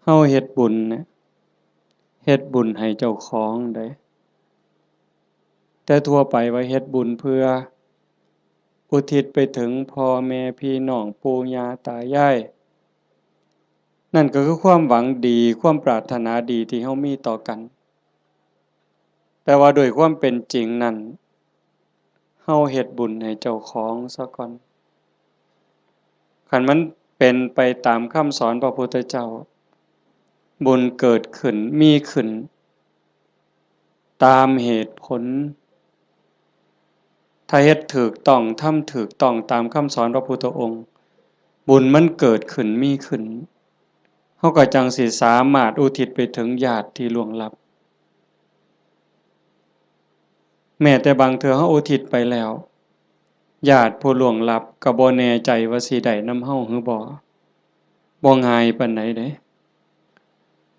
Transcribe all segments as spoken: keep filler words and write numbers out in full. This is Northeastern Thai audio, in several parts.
เฮาเฮ็ดบุญเนี่ย เฮ็ดบุญให้เจ้าของเด้ แต่ทั่วไปว่าเฮ็ดบุญเพื่ออุทิศไปถึงพ่อแม่พี่น้องปู่ย่าตายาย นั่นก็คือความหวังดี ความปรารถนาดีที่เฮามีต่อกัน แต่ว่าโดยความเป็นจริงนั้น เฮาเฮ็ดบุญให้เจ้าของซะก่อน คันมันเป็นไปตามคำสอนพระพุทธเจ้า บุญเกิดขึ้น มีขึ้น ตามเหตุผล ถ้าเฮ็ดถูกต้อง ทำถูกต้องตามคำสอนพระพุทธองค์ บุญมันเกิดขึ้น มีขึ้น เฮาก็จั่งสิสามารถอุทิศไปถึงญาติที่ล่วงลับ แม้แต่บางเทื่อเฮาอุทิศไปแล้ว ญาติผู้ล่วงลับก็บ่แน่ใจว่าสิได้นำเฮาหรือบ่ บ่ง่ายปานใดเด้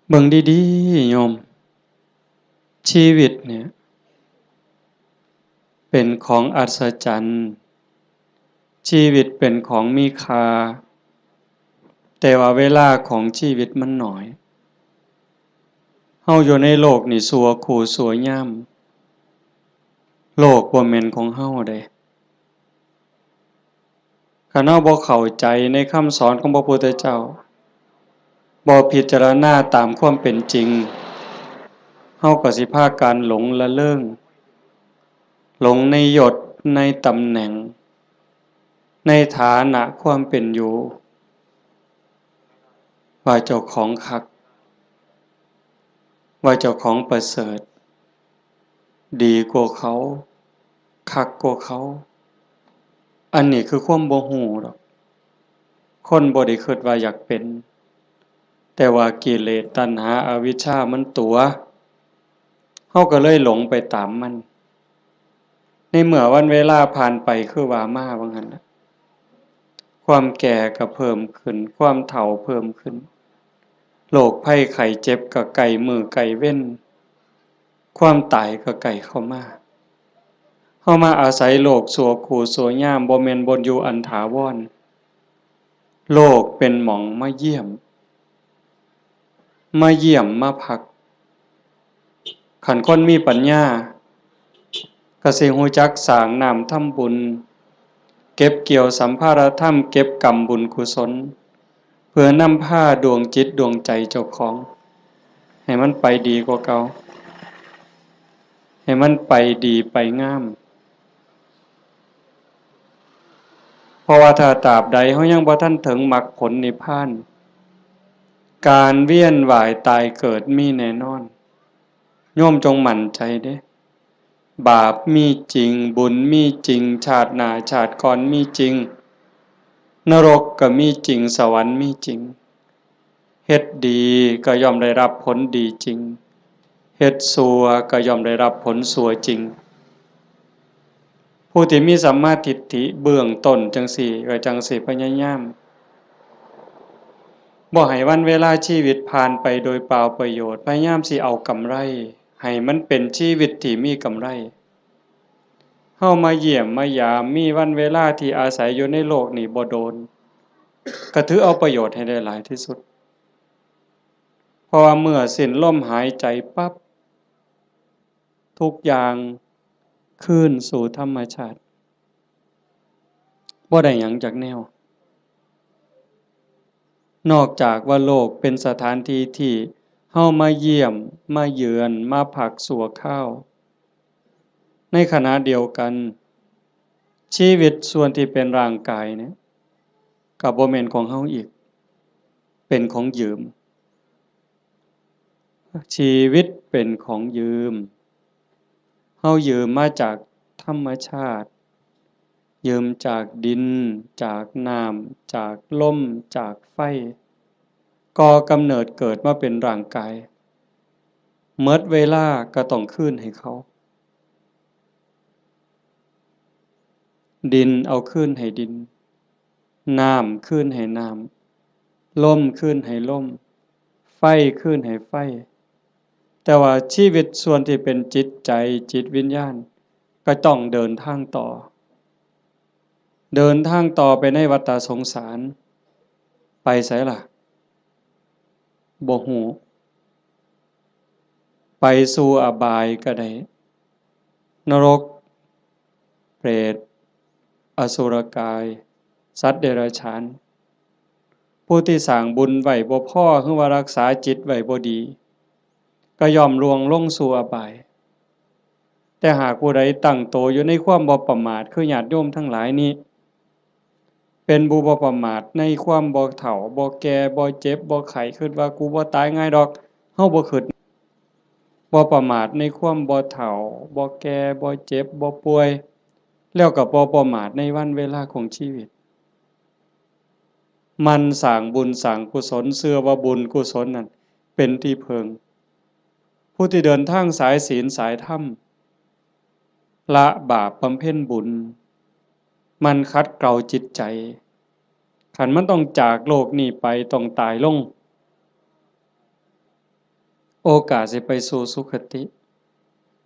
เบิ่งดีๆ โยม ชีวิตเนี่ย เป็นของอัศจรรย์ ชีวิตเป็นของมีค่า แต่ว่าเวลาของชีวิตมันน้อย เฮาอยู่ในโลกนี่ชั่วคู่ชั่วยาม โลกบ่แม่นของเฮาเด้ คันเฮาบ่เข้าใจในคำสอนของพระพุทธเจ้า บ่พิจารณาตามความเป็นจริง เฮาก็สิพากันหลงละเริง หลงในยศ ในตำแหน่ง ในฐานะความเป็นอยู่ ว่าเจ้าของคัก ว่าเจ้าของประเสริฐ ดีกว่าเขา คักกว่าเขา อันนี้คือความบ่ฮู้ดอก คนบ่ได้คิดว่าอยากเป็น แต่ว่ากิเลสตัณหาอวิชชามันตั๋ว เฮาก็เลยหลงไปตามมัน ในเมื่อวันเวลาผ่านไปคือว่ามาว่างั้นน่ะ ความแก่ก็เพิ่มขึ้น ความเฒ่าเพิ่มขึ้น โรคภัยไข้เจ็บก็ใกล้มื้อใกล้เว็น ความตายก็ใกล้เข้ามา เฮามาอาศัยโลกชั่วคู่ชั่วยาม บ่แม่นบ่อนอยู่อันถาวร โลกเป็นหม่องมาเยี่ยม มาเยี่ยมมาพัก คันคนมีปัญญา ก็สิฮู้จักสร้างน้ำทำบุญ เก็บเกี่ยวสัมภาระธรรม เก็บกำบุญกุศล เพื่อนำพาดวงจิตดวงใจเจ้าของ ให้มันไปดีกว่าเก่า ให้มันไปดีไปงาม เพราะว่าถ้าตราบใดเฮายังบ่ทันถึงมรรคผลนิพพาน การเวียนว่ายตายเกิดมีแน่นอน โยมจงมั่นใจเด้ บาปมีจริง บุญมีจริง ชาติหน้าชาติก่อนมีจริง นรกก็มีจริง สวรรค์มีจริง เฮ็ดดีก็ย่อมได้รับผลดีจริง เฮ็ดชั่วก็ย่อมได้รับผลชั่วจริง ผู้ที่มีสัมมาทิฏฐิเบื้องต้นจั่งซี้ ก็จั่งสิพยายาม บ่ให้วันเวลาชีวิตผ่านไปโดยเปล่าประโยชน์ พยายามสิเอากำไร ให้มันเป็นชีวิตที่มีกำไร เฮามาเยี่ยมมายาม มีวันเวลาที่อาศัยอยู่ในโลกนี้บ่โดน ก็ถือเอาประโยชน์ให้ได้หลายที่สุด เพราะว่าเมื่อสิ้นลมหายใจปั๊บ ทุกอย่างคืนสู่ธรรมชาติ บ่ได้หยังจักแนว นอกจากว่าโลกเป็นสถานที่ที่เฮามาเยี่ยม มาเยือน มาพักชั่วคราว ในขณะเดียวกัน ชีวิตส่วนที่เป็นร่างกายเนี่ย ก็บ่แม่นของเฮาอีก เป็นของยืม ชีวิตเป็นของยืม เฮายืมมาจากธรรมชาติ ยืมจากดิน จากน้ำ จากลม จากไฟ ก่อกำเนิดเกิดมาเป็นร่างกาย หมดเวลาก็ต้องคืนให้เขา ดินเอาคืนให้ดิน น้ำคืนให้น้ำ ลมคืนให้ลม ไฟคืนให้ไฟ แต่ว่าชีวิตส่วนที่เป็นจิตใจ จิตวิญญาณ ก็ต้องเดินทางต่อ เดินทางต่อไปในวัฏฏะสงสาร ไปไสล่ะ บ่ฮู้ ไปสู่อบายก็ได้ นรก เปรต อสุรกาย สัตว์เดรัจฉาน ผู้ที่สร้างบุญไว้บ่พอ หรือว่ารักษาจิตไว้บ่ดี ก็ย่อมล่วงลงสู่อบาย แต่หากผู้ใดตั้งโตอยู่ในความบ่ประมาท คือญาติโยมทั้งหลายนี้ เป็นผู้บ่ประมาทในความบ่เฒ่า บ่แก่ บ่เจ็บ บ่ไข้ คิดว่ากูบ่ตายง่ายดอก เฮาบ่คิด บ่ประมาทในความบ่เฒ่า บ่แก่ บ่เจ็บ บ่ป่วย แล้วก็บ่ประมาทในวันเวลาของชีวิต หมั่นสร้างบุญสร้างกุศล เชื่อว่าบุญกุศลนั่นเป็นที่พึ่ง ผู้ที่เดินทางสายศีลสายธรรม ละบาปบำเพ็ญบุญ หมั่นขัดเกลาจิตใจ คันมันต้องจากโลกนี้ไป ต้องตายลง โอกาสสิไปสู่สุคติ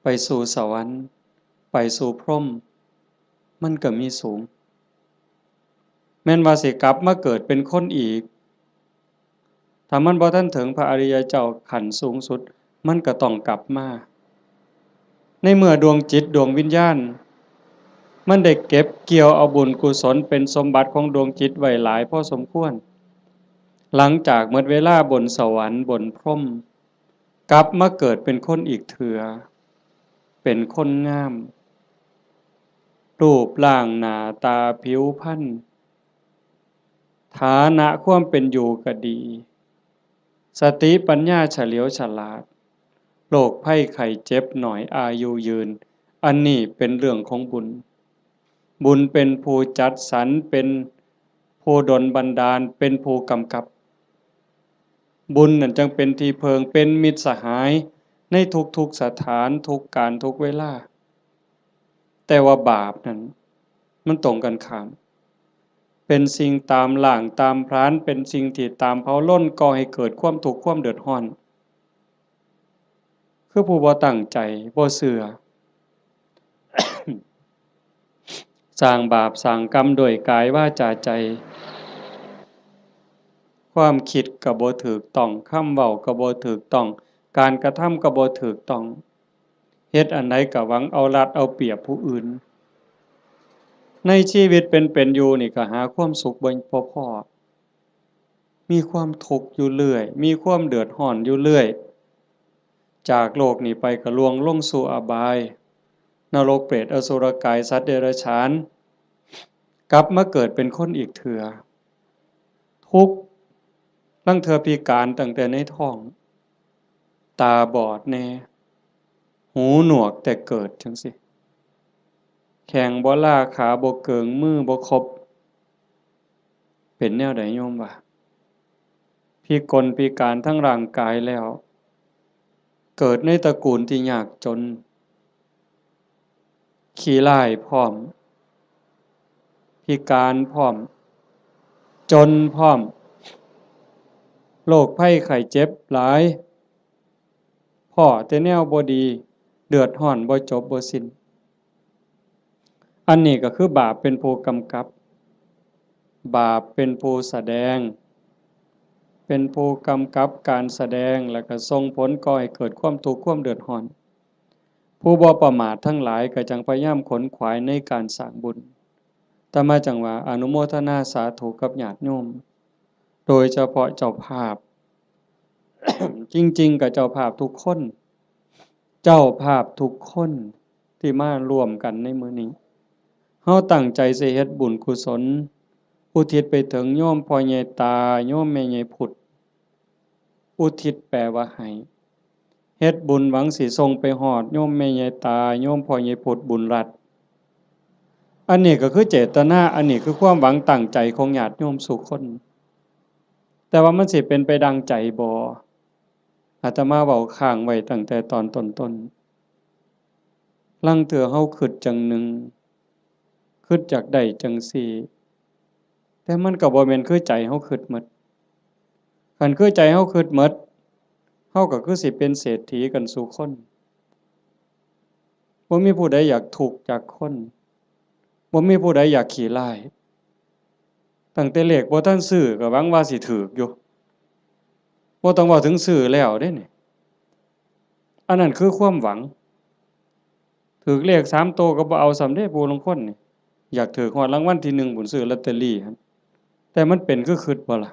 ไปสู่สวรรค์ ไปสู่พรหม มันก็มีสูง แม่นว่าสิกลับมาเกิดเป็นคนอีก ถ้ามันบ่ทันถึงพระอริยเจ้าขั้นสูงสุด มันก็ต้องกลับมา ในเมื่อดวงจิตดวงวิญญาณ มันได้เก็บเกี่ยวเอาบุญกุศลเป็นสมบัติของดวงจิตไว้หลายพอสมควร หลังจากหมดเวลาบนสวรรค์บนพรหม กลับมาเกิดเป็นคนอีกเถื่อ เป็นคนงาม รูปร่างหน้าตาผิวพรรณ ฐานะความเป็นอยู่ก็ดี สติปัญญาเฉลียวฉลาด โรคภัยไข้เจ็บน้อย อายุยืน อันนี้เป็นเรื่องของบุญ บุญเป็นผู้จัดสรร เป็นผู้ดลบันดาล เป็นผู้กำกับ บุญนั่นจั่งเป็นที่พึ่ง เป็นมิตรสหายในทุกๆสถาน ทุกกาล ทุกเวลา แต่ว่าบาปนั่น มันตรงกันข้าม เป็นสิ่งตามล้างตามผลาญ เป็นสิ่งที่ตามเผาลน ก่อให้เกิดความทุกข์ความเดือดร้อน คือผู้บ่ตั้งใจ บ่เชื่อ สร้างบาปสร้างกรรมด้วยกายวาจาใจ ความคิดก็บ่ถูกต้อง คำเว้าก็บ่ถูกต้อง การกระทำก็บ่ถูกต้อง เฮ็ดอันใดก็หวังเอารัดเอาเปรียบผู้อื่น ในชีวิตเป็นๆอยู่นี่ก็หาความสุขบ่ บ่พ้อ มีความทุกข์อยู่เรื่อย มีความเดือดร้อนอยู่เรื่อย จากโลกนี้ไปก็ล่วงลงสู่อบาย นรกเปรตอสุรกายสัตว์เดรัจฉาน กลับมาเกิดเป็นคนอีกเถื่อ ทุกข์ ลางเทื่อพิการตั้งแต่ในท้อง ตาบอดแน่ หูหนวกแต่เกิดจั่งซี้ แข้งบ่ลา ขาบ่เกิง มือบ่ครบ เป็นแนวใดโยมว่า พิกลพิการทั้งร่างกายแล้ว เกิดในตระกูลที่ยากจน ขี้ร้ายพร้อม พิการพร้อม จนพร้อม โรคภัยไข้เจ็บหลาย พ้อแต่แนวบ่ดี เดือดร้อนบ่จบบ่สิ้น อันนี้ก็คือบาปเป็นผู้กำกับ บาปเป็นผู้แสดง เป็นผู้กำกับการแสดง แล้วก็ส่งผลก่อให้เกิดความทุกข์ความเดือดร้อน ผู้บ่ประมาททั้งหลายก็จั่งพยายามขนขวายในการสร้างบุญ อาตมาจั่งว่าอนุโมทนาสาธุกับญาติโยม โดยเฉพาะเจ้าภาพ จริงๆ ก็เจ้าภาพทุกคน เจ้าภาพทุกคนที่มาร่วมกันในมื้อนี้ เฮาตั้งใจสิเฮ็ดบุญกุศล อุทิศไปถึงโยมพ่อใหญ่ตา โยมแม่ใหญ่พุด อุทิศแปลว่าให้ เฮ็ดบุญหวังสิส่งไปฮอดโยมแม่ใหญ่ตา โยมพ่อใหญ่พุด บุญรัตน์ อันนี้ก็คือเจตนา อันนี้คือความหวังตั้งใจของญาติโยมสู่คน แต่ว่ามันสิเป็นไปดังใจบ่ อาตมาเว้าค้างไว้ตั้งแต่ตอนต้นๆ ลางเทื่อเฮาคิดจั่งหนึ่ง คิดอยากได้จั่งซี้ แต่มันก็บ่แม่นคือใจเฮาคิดหมด คันคือใจเฮาคิดหมด เฮาก็คือสิเป็นเศรษฐีกันสู่คน บ่มีผู้ใดอยากทุกข์จักคน บ่มีผู้ใดอยากขี้ร้าย ตั้งแต่เลขบ่ทันซื้อก็หวังว่าสิถูกอยู่ บ่ต้องเว้าถึงซื้อแล้วเด้นี่ อันนั้นคือความหวัง ถืกเลขสามโตก็บ่เอาซ้ำเด้ ผู้ลางคนนี่ อยากถืกฮอดรางวัลที่หนึ่งพู้น ซื้อลอตเตอรี่หั่น แต่มันเป็นคือคิดบ่ล่ะ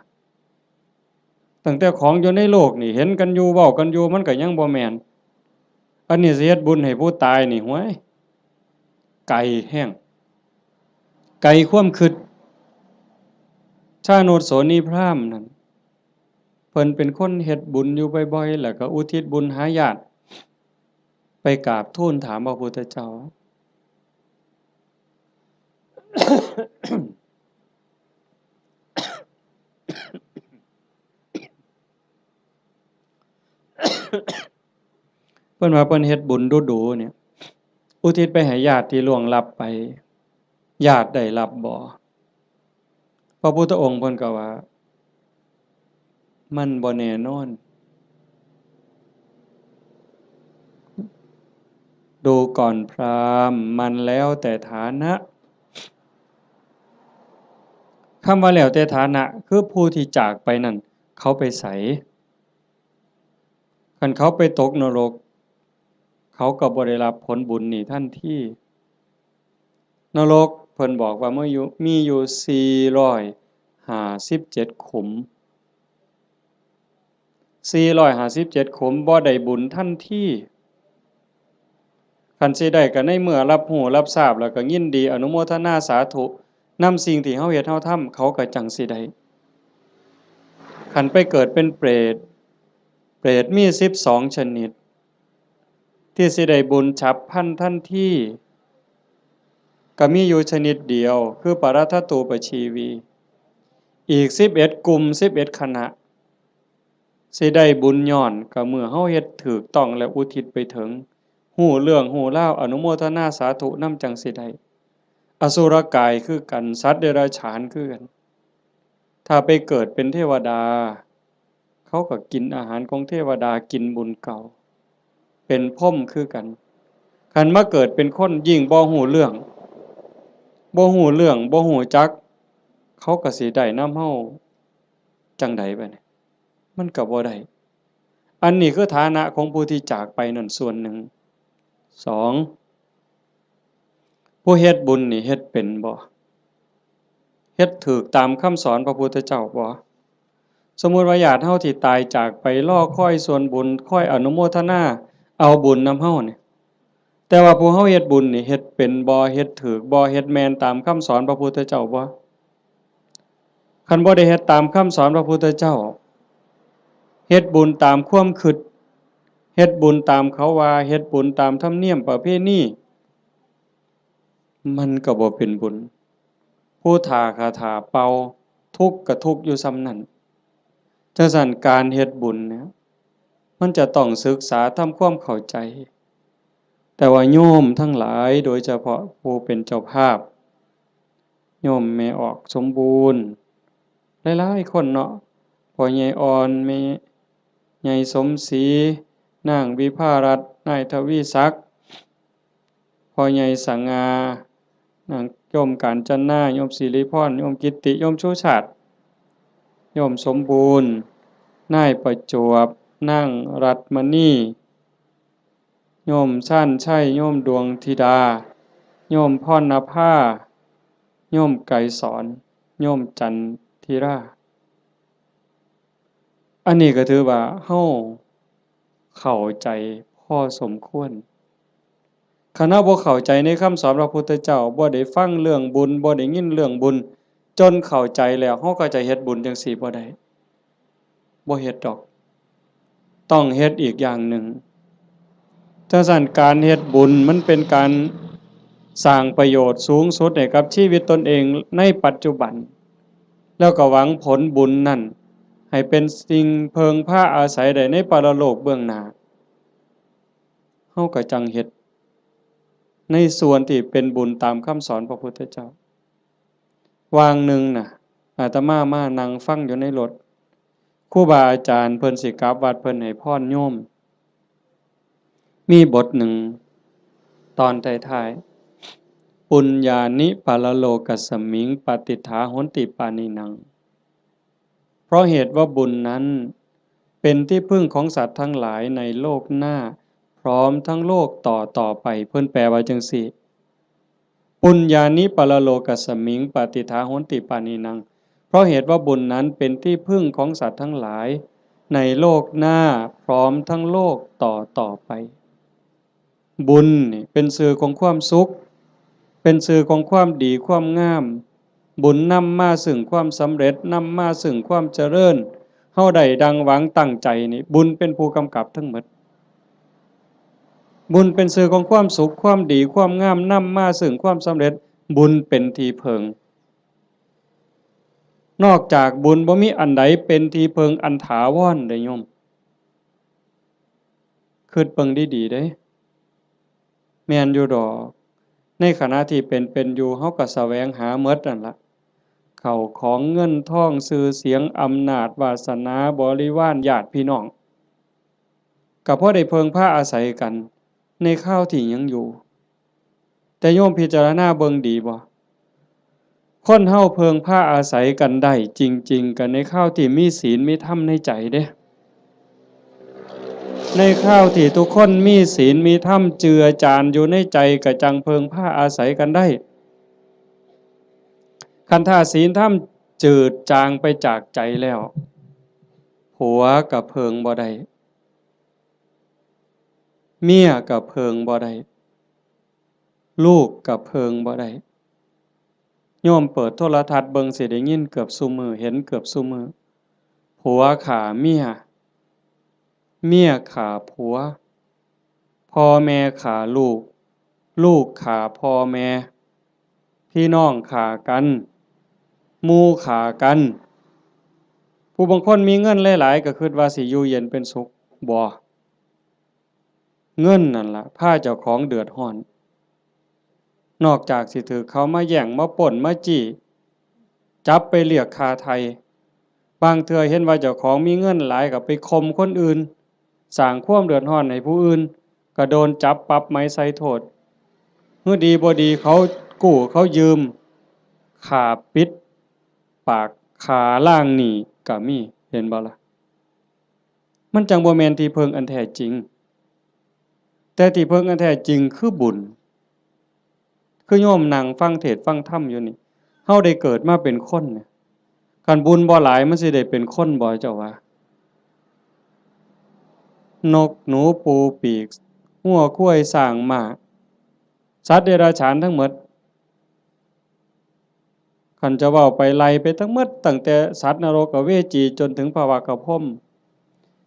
ตั้งแต่ของอยู่ในโลกนี่ เห็นกันอยู่ เว้ากันอยู่ มันก็ยังบ่แม่น อันนี้สิเฮ็ดบุญให้ผู้ตายนี่ ห้วย ไกลแฮง ไกลความคิด ชาโนชโสนีพราหมณ์นั่น เพิ่นเป็นคนเฮ็ดบุญอยู่บ่อยๆ แล้วก็อุทิศบุญหาญาติ ไปกราบทูลถามพระพุทธเจ้า เพิ่นว่าเพิ่นเฮ็ดบุญดูๆ เนี่ย อุทิศไปให้ญาติที่ล่วงลับไป ญาติได้รับบ่ พระพุทธองค์เพิ่นก็ว่า มันบ่แน่นอน ดูก่อนพราหมณ์ มันแล้วแต่ฐานะ คำว่าแล้วแต่ฐานะ คือผู้ที่จากไปนั่น เขาไปไส คันเขาไปตกนรก เขาก็บ่ได้รับผลบุญนี้ทันที นรกเพิ่นบอกว่ามีอยู่ มีอยู่สี่ร้อยห้าสิบเจ็ดขุม สี่ร้อยห้าสิบเจ็ดขุม บ่ได้บุญทันที คันสิได้ก็ในเมื่อรับรู้รับทราบแล้วก็ยินดีอนุโมทนาสาธุนำสิ่งที่เฮาเฮ็ดเฮาทำ เขาก็จั่งสิได้ คันไปเกิดเป็นเปรต เปรตมีสิบสองชนิด ที่สิได้บุญฉับพลันทันที ก็มีอยู่ชนิดเดียว คือปรัตถตูปชีวี อีกสิบเอ็ดกลุ่ม สิบเอ็ดคณะ สิได้บุญย้อนก็เมื่อเฮาเฮ็ดถูกต้องและอุทิศไปถึง ฮู้เรื่องฮู้ราว อนุโมทนาสาธุนำจั่งสิได้ อสุรกายคือกัน สัตว์เดรัจฉานคือกัน ถ้าไปเกิดเป็นเทวดา เขาก็กินอาหารของเทวดา กินบุญเก่า เป็นพรหมคือกัน คันมาเกิดเป็นคนยิ่งบ่ฮู้เรื่อง บ่ฮู้เรื่อง บ่ฮู้จัก เขาก็สิได้นำเฮาจั่งใดบัดนี้ มันก็บ่ได้ อันนี้คือฐานะของผู้ที่จากไปนั่นส่วนหนึ่ง สอง ผู้เฮ็ดบุญนี่เฮ็ดเป็นบ่ เฮ็ดถูกตามคำสอนพระพุทธเจ้าบ่ สมมุติว่าญาติเฮาที่ตายจากไปรอคอยส่วนบุญ คอยอนุโมทนาเอาบุญนำเฮานี่ แต่ว่าผู้เฮาเฮ็ดบุญนี่เฮ็ดเป็นบ่ เฮ็ดถูกบ่ เฮ็ดแม่นตามคำสอนพระพุทธเจ้าบ่ คันบ่ได้เฮ็ดตามคำสอนพระพุทธเจ้า เฮ็ดบุญตามความคิด เฮ็ดบุญตามเขาว่า เฮ็ดบุญตามธรรมเนียมประเพณี มันก็บ่เป็นบุญ ผู้ถ้าคาถาเป่า ทุกข์ก็ทุกข์อยู่ส่ำนั้น จั่งซั้นการเฮ็ดบุญเนี่ย มันจะต้องศึกษาทำความเข้าใจ แต่ว่าโยมทั้งหลาย โดยเฉพาะผู้เป็นเจ้าภาพ โยมแม่ออกสมบูรณ์ หลายๆ คนเนาะ พ่อใหญ่อ่อน แม่ใหญ่สมศรี นางวิภารัตน์ นายทวีศักดิ์ พ่อใหญ่สง่า นางโยมกาญจนา โยมสิริพร โยมกิตติ โยมชูชาติ โยมสมบูรณ์ นายประจวบ นางรัตน์มณี โยมชาญชัย โยมดวงธิดา โยมพรณภา โยมไกรสอน โยมจันทิรา อันนี้ก็ถือว่าเฮาเข้าใจพอสมควร คันเฮาบ่เข้าใจในคำสอนพระพุทธเจ้า บ่ได้ฟังเรื่องบุญ บ่ได้ยินเรื่องบุญ จนเข้าใจแล้ว เฮาก็จะเฮ็ดบุญจั่งซี้บ่ได้ บ่เฮ็ดดอก ต้องเฮ็ดอีกอย่างหนึ่ง จั่งซั้นการเฮ็ดบุญมันเป็นการสร้างประโยชน์สูงสุดให้กับชีวิตตนเองในปัจจุบัน แล้วก็หวังผลบุญนั่นให้เป็นสิ่งเพิ่งพาอาศัยได้ในปรโลกเบื้องหน้า เฮาก็จั่งเฮ็ดในส่วนที่เป็นบุญตามคำสอนพระพุทธเจ้า วางหนึ่งน่ะ อาตมามานั่งฟังอยู่ในรถ ครูบาอาจารย์เพิ่นสิกลับวัด เพิ่นให้พรโยม มีบทหนึ่ง ตอนท้ายๆ ปุญญานิปรโลกัสมิง ปาติฏฐาโหนติปานิหนัง เพราะเหตุว่าบุญนั้น เป็นที่พึ่งของสัตว์ทั้งหลายในโลกหน้า พร้อมทั้งโลกต่อต่อไป เพิ่นแปลว่าจั่งซี้ ปุญญานิปรโลกัสมิง ปฏิฏฐาโหนติปาณีนัง เพราะเหตุว่าบุญนั้นเป็นที่พึ่งของสัตว์ทั้งหลาย ในโลกหน้าพร้อมทั้งโลกต่อต่อไป บุญนี่เป็นชื่อของความสุข เป็นชื่อของความดีความงาม บุญนำมาซึ่งความสำเร็จ นำมาซึ่งความเจริญ เฮาได้ดังหวังตั้งใจนี่ บุญเป็นผู้กำกับทั้งหมด บุญเป็นชื่อของความสุข ความดี ความงาม นำมาซึ่งความสำเร็จ บุญเป็นที่พึ่ง นอกจากบุญบ่มีอันใดเป็นที่พึ่งอันถาวรเด้โยม คิดเบิ่งดีๆเด้ แม่นอยู่ดอก ในขณะที่เป็นเป็นอยู่ เฮาก็แสวงหาหมดนั่นละ เข้าของเงินทอง ชื่อเสียง อำนาจ วาสนา บริวาร ญาติพี่น้อง ก็พอได้เพิ่งพาอาศัยกัน ในคราวที่ยังอยู่ แต่โยมพิจารณาเบิ่งดีบ่ คนเฮาเพิ่งพาอาศัยกันได้จริงๆ ก็ในคราวที่มีศีลมีธรรมในใจเด้ ในคราวที่ทุกคนมีศีลมีธรรมเจือจานอยู่ในใจ ก็จั่งเพิ่งพาอาศัยกันได้ คันถ้าศีลธรรมจืดจางไปจากใจแล้ว ผัวก็เพิ่งบ่ได้ เมียก็เพิ่งบ่ได้ ลูกก็เพิ่งบ่ได้ โยมเปิดโทรทัศน์เบิ่งสิได้ยินเกือบซุมื้อ เห็นเกือบซุมื้อ ผัวฆ่าเมีย เมียฆ่าผัว พ่อแม่ฆ่าลูก ลูกฆ่าพ่อแม่ พี่น้องฆ่ากัน หมู่ฆ่ากัน ผู้บางคนมีเงินหลายๆ ก็คิดว่าสิอยู่เย็นเป็นสุข บ่ เงินนั่นล่ะพาเจ้าของเดือดร้อน นอกจากสิถืกเขามาแย่ง มาปล้น มาจี้ จับไปเรียกค่าไถ่ บางเทื่อเห็นว่าเจ้าของมีเงินหลายก็ไปข่มคนอื่น สร้างความเดือดร้อนให้ผู้อื่น ก็โดนจับปรับใหม่ใส่โทษ หื้อดีบ่ดีเขากู้เขายืม ฆ่าปิดปาก ฆ่าล้างหนี้ก็มี เห็นบ่ล่ะ มันจั่งบ่แม่นที่พึ่งอันแท้จริง แต่ที่พึ่งอันแท้จริงคือบุญ คือโยมนั่งฟังเทศน์ฟังธรรมอยู่นี่ เฮาได้เกิดมาเป็นคนเนี่ย คันบุญบ่หลายมันสิได้เป็นคนบ่ เจ้าว่า นกหนูปูปีก งัวควายช้างม้า สัตว์เดรัจฉานทั้งหมด คันจะเว้าไปไล่ไปทั้งหมด ตั้งแต่สัตว์นรกอเวจีจนถึงพระวักกะพรหม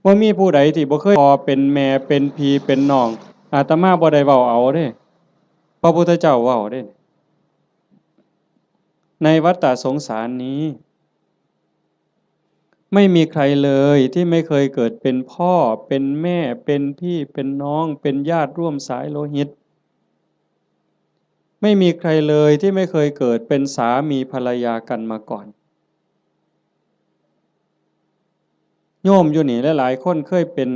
บ่มีผู้ใดที่บ่เคยพ่อเป็นแม่เป็นพี่เป็นน้อง อาตมาบ่ได้เว้าเอาเด้ พระพุทธเจ้าเว้าเด้ ในวัฏฏะสงสารนี้ ไม่มีใครเลยที่ไม่เคยเกิดเป็นพ่อ เป็นแม่ เป็นพี่ เป็นน้อง เป็นญาติร่วมสายโลหิต ไม่มีใครเลยที่ไม่เคยเกิดเป็นสามีภรรยากันมาก่อน โยมอยู่นี่หลายๆคนเคยเป็น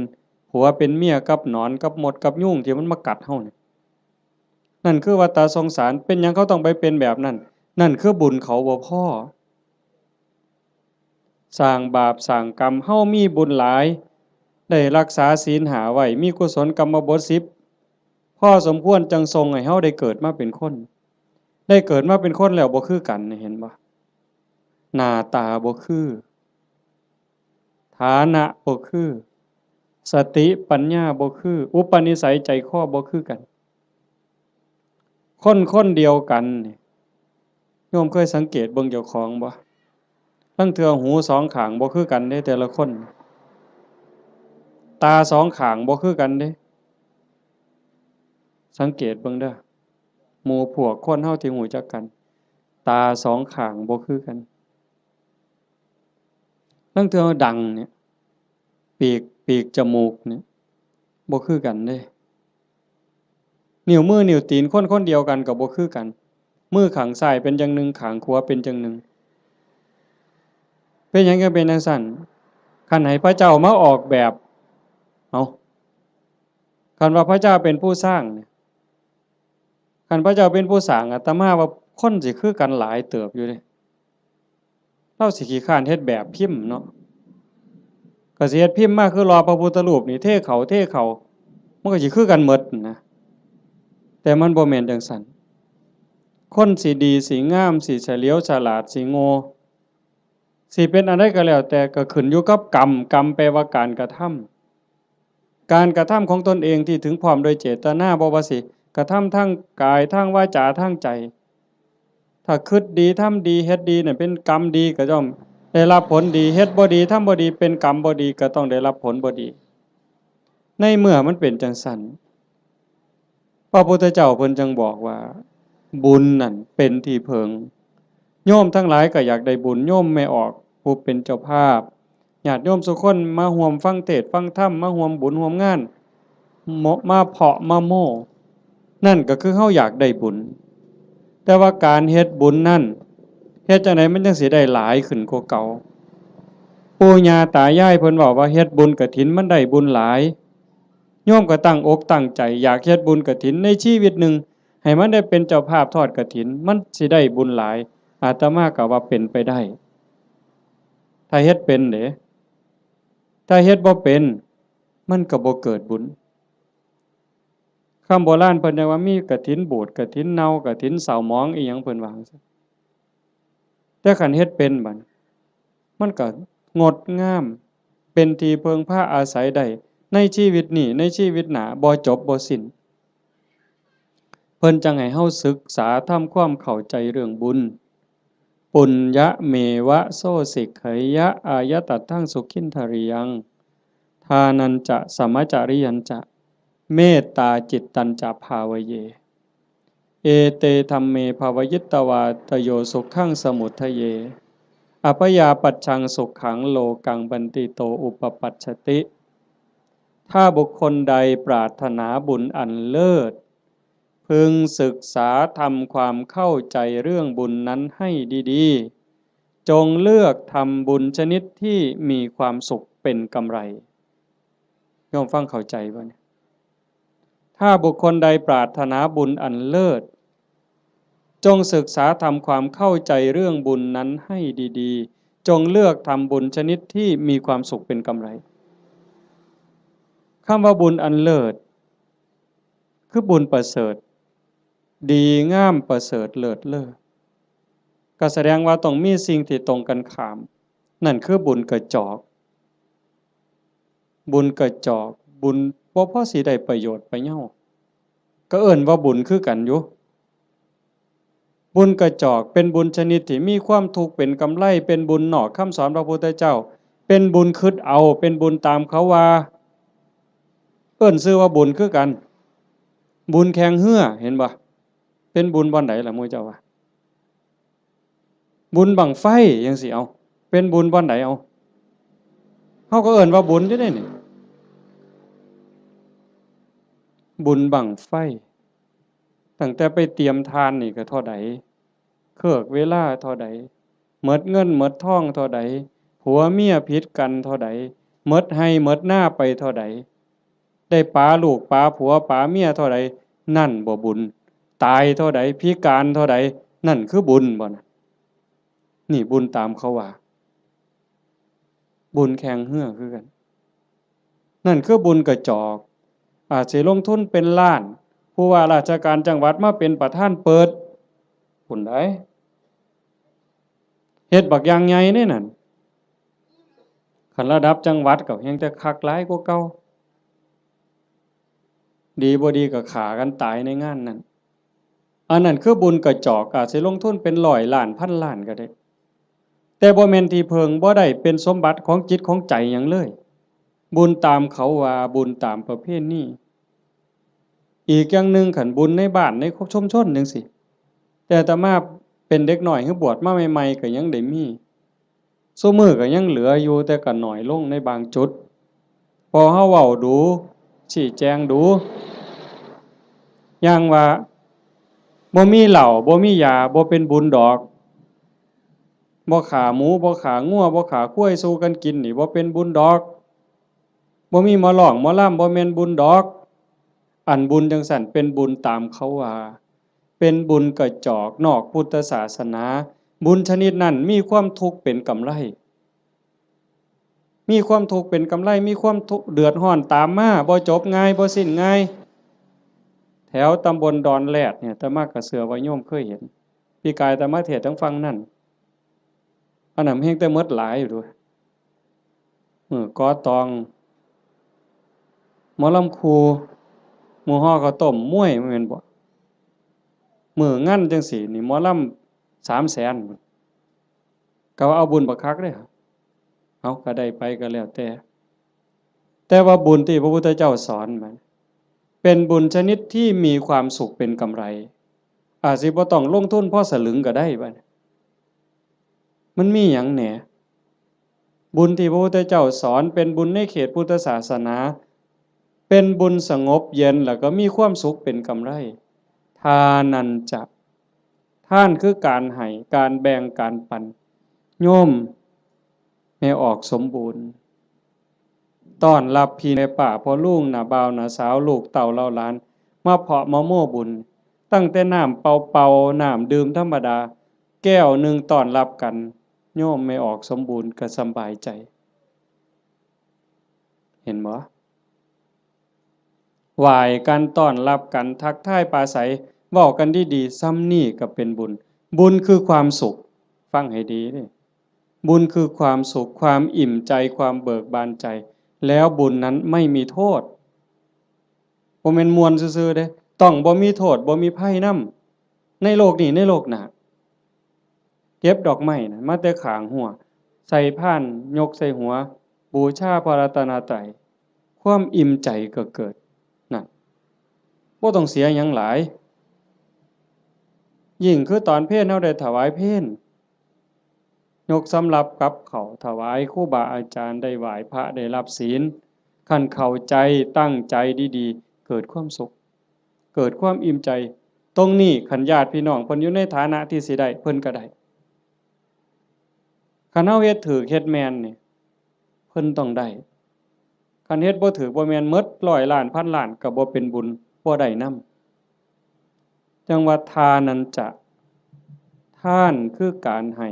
ผัวเป็นเมียกับหนอนกับมดกับยุงที่มันมากัดเฮานี่ นั่นคือวัฏฏะสงสาร เป็นหยังเขาต้องไปเป็นแบบนั้น นั่นคือบุญเขาบ่พอ สร้างบาปสร้างกรรม เฮามีบุญหลาย ได้รักษาศีลห้าไว้ มีกุศลกรรมบทสิบ พอสมควรจั่งส่งให้เฮาได้เกิดมาเป็นคน ได้เกิดมาเป็นคนแล้วบ่คือกัน เห็นบ่ หน้าตาบ่คือ ฐานะบ่คือ สติปัญญาบ่คือ อุปนิสัยใจคอบ่คือกัน คนคนเดียวกันนี่ โยมเคยสังเกตเบิ่งเจ้าของบ่ ลางเทื่อหูสองข้างบ่คือกันเด้ แต่ละคน ตาสองข้างบ่คือกันเด้ สังเกตเบิ่งเด้อ หมู่พวกคนเฮาที่รู้จักกัน ตาสองข้างบ่คือกัน ลางเทื่อดังเนี่ย ปีก ปีกจมูกเนี่ย บ่คือกันเด้ นิ้วมือนิ้วตีนคนคนเดียวกันก็บ่คือกัน มือข้างซ้ายเป็นจั่งหนึ่ง ข้างขวาเป็นจั่งหนึ่ง เป็นหยังจั่งเป็นจั่งซั้น คันให้พระเจ้ามาออกแบบ เอ้า คันว่าพระเจ้าเป็นผู้สร้างเนี่ย คันพระเจ้าเป็นผู้สร้าง อาตมาว่าคนสิคือกันหลายเติบอยู่เด้ ลาวสิขี้คร้านเฮ็ดแบบพิมพ์เนาะ ก ก็สิเฮ็ดพิมพ์มาคือหล่อพระพุทธรูปนี่ เทเข้า เทเข้า มันก็สิคือกันหมดนะ แต่มันบ่แม่นจั่งซั้น คนสิดี สิงาม สิเฉลียวฉลาด สิโง่ สิเป็นอันใดก็แล้วแต่ ก็ขึ้นอยู่กับกรรม กรรมแปลว่าการกระทำ การกระทำของตนเองที่ถึงพร้อมโดยเจตนา บ่ว่าสิกระทำทางกาย ทางวาจา ทางใจ ถ้าคิดดี ทำดี เฮ็ดดีเนี่ยเป็นกรรมดีก็ย่อมได้รับผลดี เฮ็ดบ่ดี ทำบ่ดี เป็นกรรมบ่ดี ก็ต้องได้รับผลบ่ดี ในเมื่อมันเป็นจั่งซั้น พระพุทธเจ้าเพิ่นจึงบอกว่า บุญนั่นเป็นที่เพิ่ง โยมทั้งหลายก็อยากได้บุญ โยมแม่ออกผู้เป็นเจ้าภาพ ญาติโยมสุคนมาร่วมฟังเทศน์ฟังธรรม มาร่วมบุญร่วมงาน มาเพาะมาโม้ นั่นก็คือเฮาอยากได้บุญ แต่ว่าการเฮ็ดบุญนั่น เฮ็ดจั่งใดมันจั่งสิได้หลายขึ้นกว่าเก่า ปู่ย่าตายายเพิ่นเว้าว่าเฮ็ดบุญกฐินมันได้บุญหลาย โยมก็ตั้งอกตั้งใจอยากเฮ็ดบุญกฐินในชีวิตหนึ่ง ให้มันได้เป็นเจ้าภาพทอดกฐิน มันสิได้บุญหลาย อาตมาก็ว่าเป็นไปได้ ถ้าเฮ็ดเป็นเด้ ถ้าเฮ็ดบ่เป็น มันก็บ่เกิดบุญ คำโบราณเพิ่นยังว่ามีกฐินบูด กฐินเน่า กฐินเศร้าหมอง อีหยังเพิ่นว่าจั่งซี้ แต่คันเฮ็ดเป็นบัด มันก็งดงาม เป็นที่เพิ่งพาอาศัยได้ ในชีวิตนี้ ในชีวิตหน้า บ่จบบ่สิ้น เพิ่นจั่งให้เฮาศึกษาทำความเข้าใจเรื่องบุญ ปุญญะเมวะโสสิกขยะ อายะตัตถังสุขินทริยัง ทานัญจะ สมะจริยัญจะ เมตตาจิตตัญจะ ภาวะเย เอเตธัมเม ภาวะยิตวา ตโยสุขังสมุททะเย อัพยาปัชชังสุขัง โลกังบันติโต อุปปัชชติ ถ้าบุคคลใดปรารถนาบุญอันเลิศ พึงศึกษาทำความเข้าใจเรื่องบุญนั้นให้ดีๆ จงเลือกทำบุญชนิดที่มีความสุขเป็นกำไร โยมฟังเข้าใจบ่เนี่ย ถ้าบุคคลใดปรารถนาบุญอันเลิศ จงศึกษาทำความเข้าใจเรื่องบุญนั้นให้ดีๆ จงเลือกทำบุญชนิดที่มีความสุขเป็นกำไร คำว่าบุญอันเลิศ คือบุญประเสริฐ ดีงามประเสริฐเลิศเลอ ก็แสดงว่าต้องมีสิ่งที่ตรงกันข้าม นั่นคือบุญกระจอก บุญกระจอก บุญบ่พอสิได้ประโยชน์ประเยา ก็เอิ้นว่าบุญคือกันอยู่ บุญกระจอกเป็นบุญชนิดที่มีความทุกข์เป็นกำไร เป็นบุญนอกคำสอนพระพุทธเจ้า เป็นบุญคิดเอา เป็นบุญตามเขาว่า เอิ้นชื่อว่าบุญคือกัน บุญแข่งเฮือ เห็นบ่ เป็นบุญบ่อนใดล่ะหมู่เจ้าว่า บุญบั้งไฟจั่งซี้ เอา เป็นบุญบ่อนใด เอา เฮาก็เอิ้นว่าบุญอยู่เด้นี่ บุญบั้งไฟ ตั้งแต่ไปเตรียมถ่านนี่ก็เท่าใด เคิกเวลาเท่าใด หมดเงินหมดทองเท่าใด ผัวเมียผิดกันเท่าใด หมดไฮ่หมดนาไปเท่าใด ได้ปาลูกปาผัวปาเมียเท่าใด นั่นบ่บุญ ตายเท่าใด พิการเท่าใด นั่นคือบุญบ่นะ นี่บุญตามเขาว่า บุญแข่งเฮือคือกัน นั่นคือบุญกระจอก อาจสิลงทุนเป็นล้าน ผู้ว่าราชการจังหวัดมาเป็นประธานเปิด บุญใด เฮ็ดบักอย่างใหญ่เด้นั่น คันระดับจังหวัดก็แฮ่งแต่คักหลายกว่าเก่า ดีบ่ดีก็ฆ่ากันตายในงานนั้น อันนั้นคือบุญกระจอก อาจสิลงทุนเป็นร้อยล้านพันล้านก็ได้ แต่บ่แม่นที่เพิ่ง บ่ได้เป็นสมบัติของจิตของใจหยังเลย บุญตามเขาว่า บุญตามประเพณี อีกอย่างหนึ่ง คันบุญในบ้านในชุมชนจั่งซี้ แต่อาตมาเป็นเด็กน้อย คือบวชมาใหม่ๆ ก็ยังได้มี ซุมื้อก็ยังเหลืออยู่ แต่ก็น้อยลงในบางจุด พอเฮาเว้าดู ชี้แจงดู อย่างว่า บ่มีเหล้า บ่มียา บ่เป็นบุญดอก บ่ฆ่าหมู บ่ฆ่างัว บ่ฆ่าควายสู่กันกินนี่ บ่เป็นบุญดอก บ่มีหมอร้องหมอรำ บ่แม่นบุญดอก อันบุญจั่งซั้นเป็นบุญตามเขาว่า เป็นบุญกระจอกนอกพุทธศาสนา บุญชนิดนั้นมีความทุกข์เป็นกำไร มีความทุกข์เป็นกำไร มีความทุกข์เดือดร้อนตามมา บ่จบง่าย บ่สิ้นง่าย แถวตำบลดอนแรดเนี่ย อาตมาก็เชื่อว่าโยมเคยเห็น ปีกายอาตมาเทศน์ทางฝั่งนั่น อันนั้นแฮงแต่หมดหลายอยู่เด้อ มื้อก่อตอง หมอลำครู มื้อห่อข้าวต้ม มวย แม่นบ่ มื้องานจั่งซี้นี่ หมอลำสามแสน ก็ว่าเอาบุญบักคักเด้ เอาก็ได้ไปก็แล้วแต่ แต่ว่าบุญที่พระพุทธเจ้าสอนมัน เป็นบุญชนิดที่มีความสุขเป็นกำไร อาจสิบ่ต้องลงทุนพอสลึงก็ได้บัดนี้ มันมีหยังแหน่ บุญที่พระพุทธเจ้าสอนเป็นบุญในเขตพุทธศาสนา เป็นบุญสงบเย็น แล้วก็มีความสุขเป็นกำไร ทานัญจะ ทานคือการให้ การแบ่ง การปัน โยมแม่ออกสมบูรณ์ ต้อนรับพี่แม่ป้าพ่อลุง น้าบ่าว น้าสาว ลูกเต้าเหล่าหลาน มาเพาะมาโม้บุญ ตั้งแต่น้ำเปล่าๆ น้ำดื่มธรรมดา แก้วหนึ่งต้อนรับกัน โยมแม่ออกสมบูรณ์ก็สำบายใจ เห็นบ่ ไหว้กัน ต้อนรับกัน ทักทายปราศรัย เว้ากันดีๆ ส่ำนี้ก็เป็นบุญ บุญคือความสุข ฟังให้ดีเด้ บุญคือความสุข ความอิ่มใจ ความเบิกบานใจ แล้วบุญนั้นไม่มีโทษ บ่แม่นม่วนซื่อๆ เด้ ต้องบ่มีโทษ บ่มีภัยนำ ในโลกนี้ ในโลกหน้า เก็บดอกไม้นะ มาแต่ข้างฮั้ว ใส่พาน ยกใส่หัว บูชาพระรัตนตรัย ความอิ่มใจก็เกิด นั่น บ่ต้องเสียหยังหลาย ยิ่งคือตอนเพลเฮาได้ถวายเพล ยกสำรับกับข้าวถวายครูบาอาจารย์ ได้ไหว้พระ ได้รับศีล คันเข้าใจ ตั้งใจดีๆ เกิดความสุข เกิดความอิ่มใจ ตรงนี้คันญาติพี่น้องเพิ่นอยู่ในฐานะที่สิได้ เพิ่นก็ได้ คันเฮาเฮ็ดถูก เฮ็ดแม่นนี่ เพิ่นต้องได้ คันเฮ็ดบ่ถูกบ่แม่น หมดร้อยล้าน พันล้าน ก็บ่เป็นบุญ บ่ได้นำ จั่งว่าทานัญจะ ทานคือการให้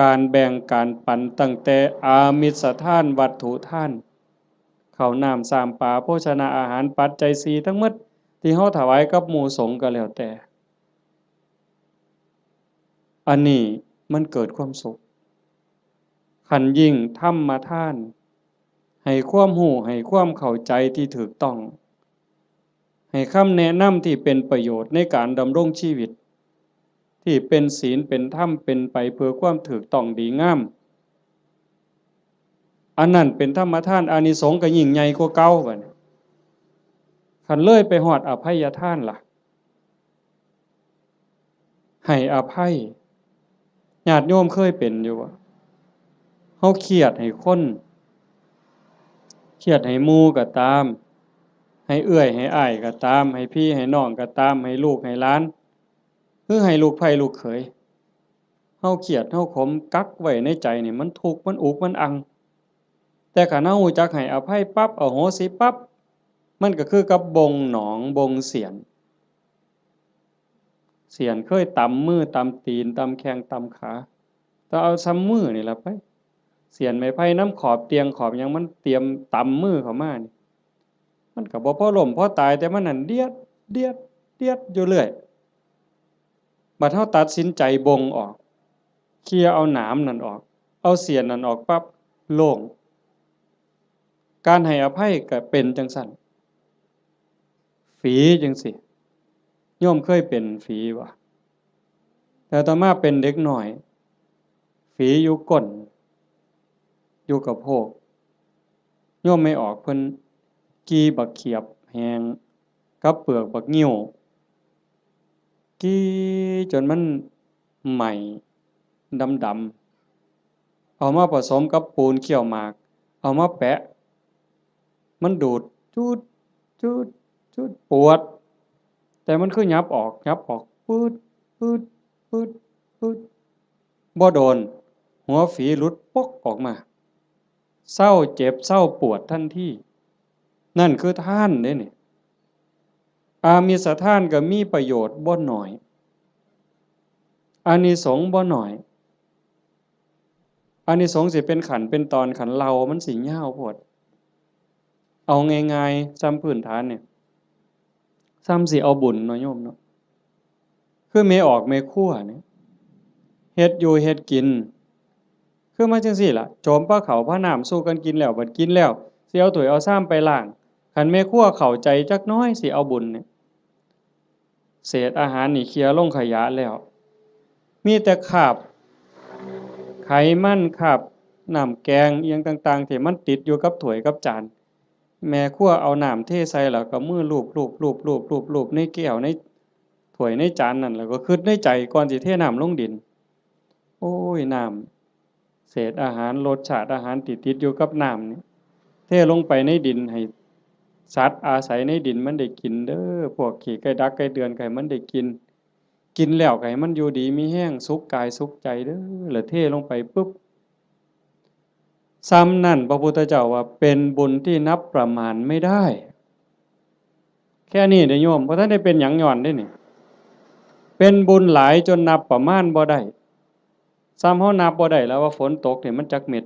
การแบ่ง การปัน ตั้งแต่อามิสทาน วัตถุทาน ข้าวน้ำ ซ้ำปลา โภชนาอาหาร ปัจจัยสี่ทั้งหมด ที่เฮาถวายกับหมู่สงฆ์ก็แล้วแต่ อันนี้มันเกิดความสุข คันยิ่งธรรมทาน ให้ความรู้ ให้ความเข้าใจที่ถูกต้อง ให้คำแนะนำที่เป็นประโยชน์ในการดำรงชีวิต ที่เป็นศีล เป็นธรรม เป็นไปเพื่อความถูกต้องดีงาม อันนั้นเป็นธรรมทาน อานิสงส์ก็ยิ่งใหญ่กว่าเก่าบัดนี้ คันเลยไปฮอดอภัยทานล่ะ ให้อภัย ญาติโยมเคยเป็นอยู่บ่ เฮาเครียดให้คน เครียดให้หมู่ก็ตาม ให้เอื้อยให้อ้ายก็ตาม ให้พี่ให้น้องก็ตาม ให้ลูกให้หลาน หรือให้ลูกใผลูกเขย เฮาเครียด เฮาขม กักไว้ในใจนี่ มันทุกข์ มันอุก มันอัง แต่คันเฮารู้จักให้อภัยปั๊บ อโหสิปั๊บ มันก็คือกับบ่งหนอง บ่งเสียน เสียนเคยตำมือตำตีน ตำแข้งตำขา แต่เอาส่ำมือนี่ล่ะไป เสียนไม้ไผ่นำขอบเตียงขอบหยัง มันเตรียมตำมือเข้ามานี่ มันก็บ่พอล้มพอตาย แต่มันนั่นเดียด เดียด เดียดอยู่เรื่อย บัดเฮาตัดสินใจบ่งออก เคลียร์เอาหนามนั่นออก เอาเสียนนั่นออกปั๊บ โล่ง การให้อภัยก็เป็นจั่งซั้น ฝีจั่งซี้ โยมเคยเป็นฝีบ่ แต่อาตมาเป็นเด็กน้อย ฝีอยู่ก้น อยู่กะโพก โยมแม่ออกเพิ่นกี่บักเขียบแห้ง กับเปลือกบักงิ้ว กี่จนมันไหม้ดำๆ เอามาผสมกับปูนเคี่ยวหมาก เอามาแปะ มันดูด จูด จูด จูด ปวด แต่มันคือหยับออก หยับออก ปืด ปืด ปืด ปืด บ่โดน หัวฝีหลุดปกออกมา เซาเจ็บ เซาปวดทันที นั่นคือทานเด้นี่ อามิสทานก็มีประโยชน์บ่น้อย อานิสงส์บ่น้อย อานิสงส์สิเป็นขั้นเป็นตอน คันเล่ามันสิยาวโพด เอาง่ายๆ ส่ำพื้นฐานเนี่ย ส่ำสิเอาบุญเนาะโยมเนาะ คือแม่ออกแม่ครัวเนี่ย เฮ็ดอยู่เฮ็ดกิน คือมาจั่งซี้ล่ะ โจมพาข้าวพาน้ำสู่กันกินแล้ว บัดกินแล้ว สิเอาถ้วยเอาชามไปล้าง คันแม่ครัวเข้าใจจักหน่อย สิเอาบุญเนี่ย เศษอาหารนี่เคลียร์ลงขยะแล้ว มีแต่คราบไขมัน คราบน้ำแกงอิหยังต่างๆ ที่มันติดอยู่กับถ้วยกับจาน แม่ครัวเอาน้ำเทใส่แล้วก็มือลูบๆๆๆๆในแก้วในถ้วยในจานนั่น แล้วก็คิดในใจก่อนสิเทน้ำลงดิน โอ้ย น้ำ เศษอาหาร รสชาติอาหารที่ติดอยู่กับน้ำนี่ เทลงไปในดิน ให้สัตว์อาศัยในดินมันได้กินเด้อ พวกขี้ไก่ดักไก่เดือนก็ให้มันได้กิน กินแล้วก็ให้มันอยู่ดีมีแฮง สุขกายสุขใจเด้อ แล้วเทลงไปปุ๊บ ส่ำนั่นพระพุทธเจ้าว่าเป็นบุญที่นับประมาณไม่ได้ แค่นี้เด้อโยม บ่ทันได้เป็นหยังย้อนเด้นี่ เป็นบุญหลายจนนับประมาณบ่ได้ ส่ำเฮานับบ่ได้แล้วว่าฝนตกนี่มันจักเม็ด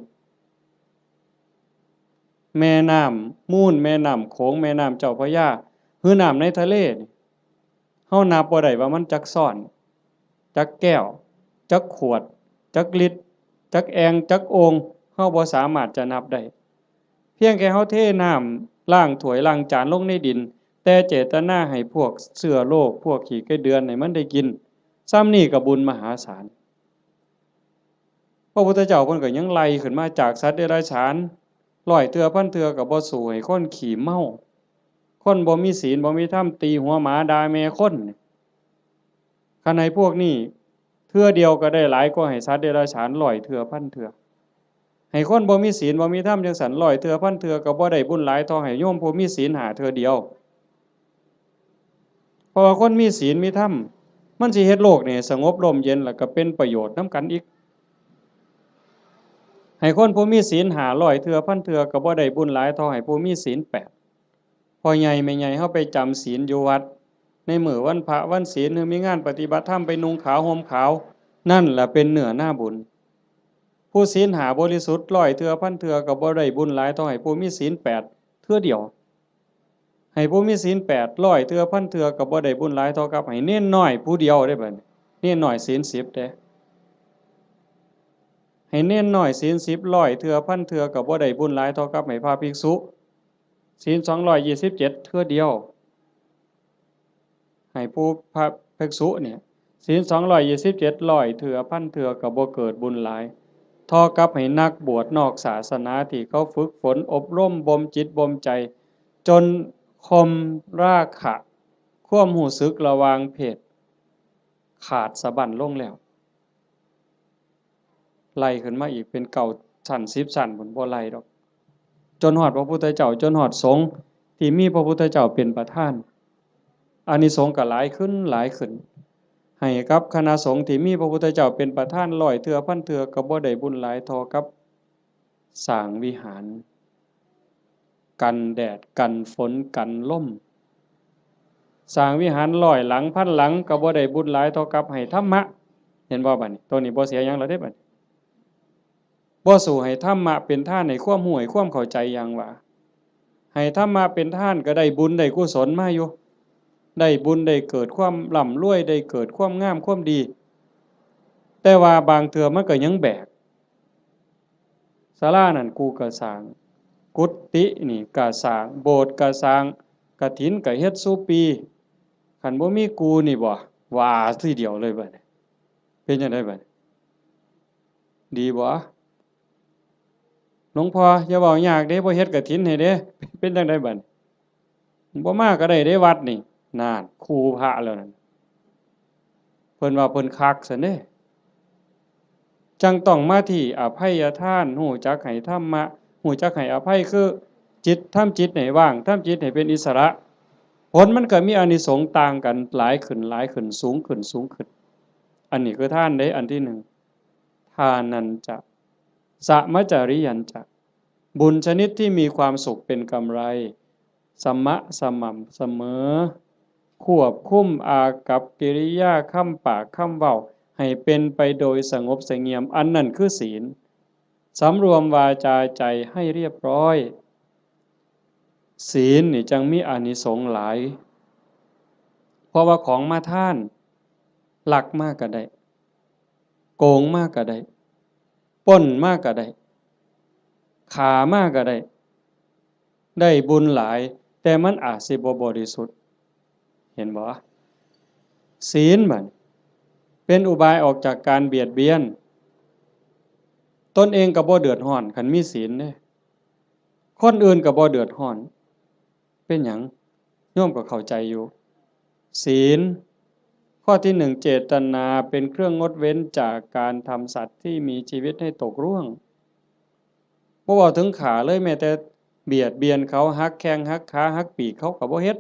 แม่น้ำมูล แม่น้ำโขง แม่น้ำเจ้าพระยา หรือน้ำในทะเลนี่ เฮานับบ่ได้ว่ามันจักซ้อน จักแก้ว จักขวด จักลิตร จักแอ่ง จักโอ่ง เฮาบ่สามารถจะนับได้ เพียงแค่เฮาเทน้ำล้างถ้วยล้างจานลงในดิน แต่เจตนาให้พวกเชื้อโรค พวกขี้ไก่เดือนให้มันได้กิน ส่ำนี่ก็บุญมหาศาล พระพุทธเจ้าเพิ่นก็ยังไล่ขึ้นมาจากสัตว์เดรัจฉาน ร้อยเทื่อพันเทื่อก็บ่สู้ให้คนขี้เมา คนบ่มีศีลบ่มีธรรม ตีหัวหมาด่าแม่คน คันให้พวกนี้เทื่อเดียวก็ได้หลายกว่าให้สัตว์เดรัจฉานร้อยเทื่อพันเทื่อ ให้คนบ่มีศีลบ่มีธรรมจั่งซั้นร้อยเทื่อพันเทื่อก็บ่ได้บุญหลายเท่าให้โยมผู้มีศีลห้าเทื่อเดียว เพราะว่าคนมีศีลมีธรรม มันสิเฮ็ดโลกนี่สงบร่มเย็น แล้วก็เป็นประโยชน์นำกันอีก ให้คนผู้มีศีลห้าร้อยเทื่อพันเทื่อก็บ่ได้บุญหลายเท่าให้ผู้มีศีลแปด พ่อใหญ่แม่ใหญ่เฮาไปจำศีลอยู่วัด ในมื้อวันพระวันศีล หรือมีงานปฏิบัติธรรมไปนุ่งขาวห่มขาว นั่นล่ะเป็นเนื้อนาบุญ ผู้ศีลห้าบริสุทธิ์ร้อยเทื่อพันเทื่อก็บ่ได้บุญหลายเท่าให้ผู้มีศีลแปดเทื่อเดียว ให้ผู้มีศีลแปดร้อยเทื่อพันเทื่อก็บ่ได้บุญหลายเท่ากับให้เณรน้อยผู้เดียวเด้บัดนี้ เณรน้อยศีลสิบเด้ ให้เณรน้อยศีลสิบร้อยเทื่อพันเทื่อก็บ่ได้บุญหลายเท่ากับให้พระภิกษุ ศีลสองร้อยยี่สิบเจ็ดเทื่อเดียว ให้ผู้พระภิกษุเนี่ย ศีลสองร้อยยี่สิบเจ็ดร้อยเทื่อพันเทื่อก็บ่เกิดบุญหลาย เท่ากับให้นักบวชนอกศาสนาที่เขาฝึกฝนอบรมบ่มจิตบ่มใจ จนข่มราคะ ความรู้สึกระหว่างเพศ ขาดสะบั้นลงแล้ว ไล่ขึ้นมาอีกเป็นเก้าชั้นสิบชั้นพุ้น บ่ไล่ดอก จนฮอดพระพุทธเจ้า จนฮอดสงฆ์ที่มีพระพุทธเจ้าเป็นประธาน อานิสงส์ก็หลายขึ้นหลายขึ้น ให้กับคณะสงฆ์ที่มีพระพุทธเจ้าเป็นประธานร้อยเทื่อพันเทื่อก็บ่ได้บุญหลายเท่ากับสร้างวิหาร กันแดด กันฝน กันลม สร้างวิหารร้อยหลังพันหลังก็บ่ได้บุญหลายเท่ากับให้ธรรมะ เห็นบ่บัดนี้ ตัวนี้บ่เสียหยังแล้วเด้บัดนี้ บ่สู้ให้ธรรมะเป็นทานให้ความรู้ให้ความเข้าใจอย่างว่า ให้ธรรมะเป็นทานก็ได้บุญได้กุศลมาอยู่ ได้บุญได้เกิดความร่ำรวย ได้เกิดความงามความดี แต่ว่าบางเทื่อมันก็ยังแบก ศาลานั่นกูก็สร้าง กุฏินี่ก็สร้าง โบสถ์ก็สร้าง กฐินก็เฮ็ดซุปี คันบ่มีกูนี่บ่ ว่าทีเดียวเลยบัดนี้ เป็นจั่งใดบัดนี้ ดีบ่ หลวงพ่ออย่าเว้ายากเด้ บ่เฮ็ดกฐินให้เด้ เป็นจั่งใดบัดนี้ บ่มาก็ได้เด้วัดนี่ นั่น คู่พระแล้วนั่น เพิ่นว่าเพิ่นคักซั้นเด้ จั่งต้องมาที่อภัยทาน รู้จักให้ธรรมะ รู้จักให้อภัย คือจิต ทำจิตให้ว่าง ทำจิตให้เป็นอิสระ ผลมันก็มีอานิสงส์ต่างกัน หลายขึ้น หลายขึ้น สูงขึ้น สูงขึ้น อันนี้คือทานเด้ อันที่หนึ่ง ทานัญจะ สมจริยัญจะ บุญชนิดที่มีความสุขเป็นกำไร สมะ สม่ำเสมอ ควบคุมอากัปกิริยา คำปาก คำเว้า ให้เป็นไปโดยสงบเสงี่ยม อันนั้นคือศีล สำรวมวาจาใจให้เรียบร้อย ศีลนี่จั่งมีอานิสงส์หลาย เพราะว่าของมาทาน ลักมาก็ได้ โกงมาก็ได้ ปล้นมาก็ได้ ฆ่ามาก็ได้ ได้บุญหลาย แต่มันอาจสิบ่บริสุทธิ์ เห็นบ่ ศีลบัดเป็นอุบายออกจากการเบียดเบียน ตนเองก็บ่เดือดร้อน คันมีศีลเด้ คนอื่นก็บ่เดือดร้อน เป็นหยัง โยมก็เข้าใจอยู่ ศีล ข้อที่หนึ่ง เจตนาเป็นเครื่องงดเว้นจากการทำสัตว์ที่มีชีวิตให้ตกร่วง บ่เว้าถึงฆ่าเลย แม้แต่เบียดเบียนเขา หักแข้งหักขา หักปีกเขาก็บ่เฮ็ด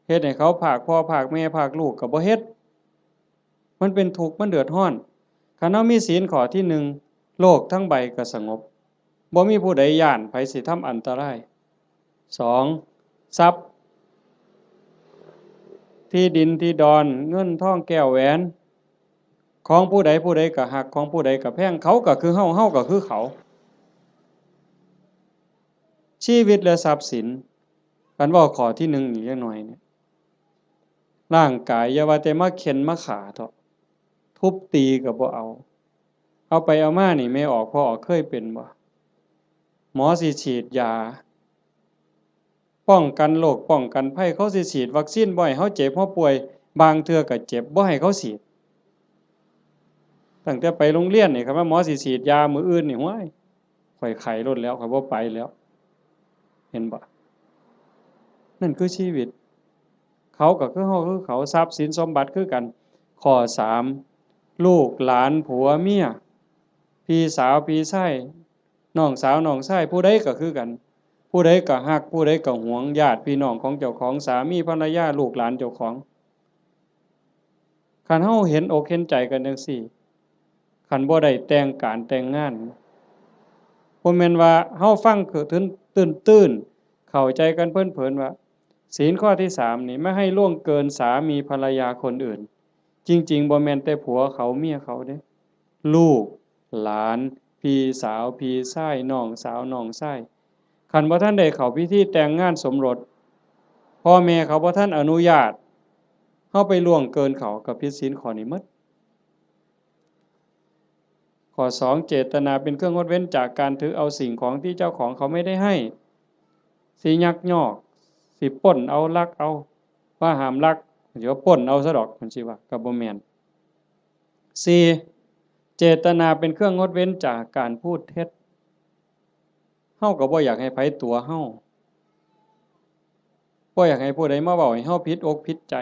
เฮ็ดให้เขาพรากพ่อพรากแม่พรากลูกก็บ่เฮ็ด มันเป็นทุกข์ มันเดือดร้อน คันเฮามีศีลข้อที่หนึ่ง โลกทั้งใบก็สงบ บ่มีผู้ใดย้านไผสิทำอันตราย สอง ทรัพย์ ที่ดินที่ดอน เงินทองแก้วแหวน ของผู้ใดผู้ใดก็ฮัก ของผู้ใดก็แพง เขาก็คือเฮา เฮาก็คือเขา ชีวิตและทรัพย์สิน คันเว้าข้อที่หนึ่งอีกจักหน่อยเนี่ย ร่างกายอย่าว่าแต่มาเฆ็่นมาฆ่าเถาะ ทุบตีก็บ่เอา เอาไปเอามานี่ แม่ออกพ่อออกเคยเป็นบ่ หมอสิฉีดยา ป้องกันโรคป้องกันภัย เขาสิฉีดวัคซีนบ่ให้เฮาเจ็บเฮาป่วย บางเทื่อก็เจ็บบ่ให้เขาฉีด ตั้งแต่ไปโรงเรียนนี่ คันว่าหมอสิฉีดยามื้ออื่นนี่ ห้วย ข้อยไข้โลดแล้ว ข้อยบ่ไปแล้ว เห็นบ่ นั่นคือชีวิต เขาก็คือเฮาคือเขา ทรัพย์สินสมบัติคือกัน ข้อสาม ลูกหลานผัวเมีย พี่สาวพี่ชาย น้องสาวน้องชาย ผู้ใดก็คือกัน ผู้ใดก็ฮัก ผู้ใดก็หวง ญาติพี่น้องของเจ้าของ สามีภรรยา ลูกหลานเจ้าของ คันเฮาเห็นอกเห็นใจกันจั่งซี้ คันบ่ได้แต่งการแต่งงาน บ่แม่นว่าเฮาฟังคือตื้นๆ เข้าใจกันเพลินๆ ว่า ศีลข้อที่สามนี่ ไม่ให้ล่วงเกินสามีภรรยาคนอื่น จริงๆ บ่แม่นแต่ผัวเขาเมียเขาเด้ ลูก หลาน พี่สาว พี่ชาย น้องสาว น้องชาย คันบ่ทันได้เข้าพิธีแต่งงานสมรส พ่อแม่เขาบ่ทันอนุญาต เฮาไปล่วงเกินเขา ก็ผิดศีลข้อนี้หมด ข้อสอง เจตนาเป็นเครื่องงดเว้นจากการถือเอาสิ่งของที่เจ้าของเขาไม่ได้ให้ สิยักยอก สิปล้นเอา ลักเอา ว่าห้ามลัก สิว่าปล้นเอาซะดอก มันสิว่า ก็บ่แม่น สี่ เจตนาเป็นเครื่องงดเว้นจากการพูดเท็จ เฮาก็บ่อยากให้ไผตั๋วเฮา บ่อยากให้ผู้ใดมาเว้าให้เฮาผิดอกผิดใจ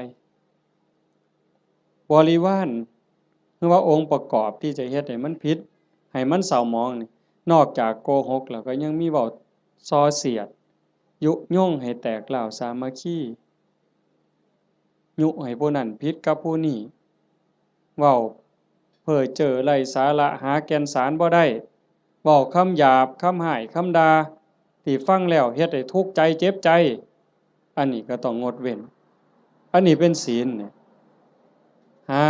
บริวาร หรือว่าองค์ประกอบที่จะเฮ็ดให้มันผิด ให้มันเศร้าหมองนี่ นอกจากโกหกแล้วก็ยังมีเว้าส่อเสียด ยุยงให้แตกร้าวสามัคคี ยุให้ผู้นั้นผิดกับผู้นี้ เว้าเพ้อเจ้อไร้สาระ หาแก่นสารบ่ได้ เว้าคำหยาบ คำฮ้าย คำด่า ที่ฟังแล้วเฮ็ดให้ทุกข์ใจ เจ็บใจ อันนี้ก็ต้องงดเว้น อันนี้เป็นศีลเนี่ย ห้า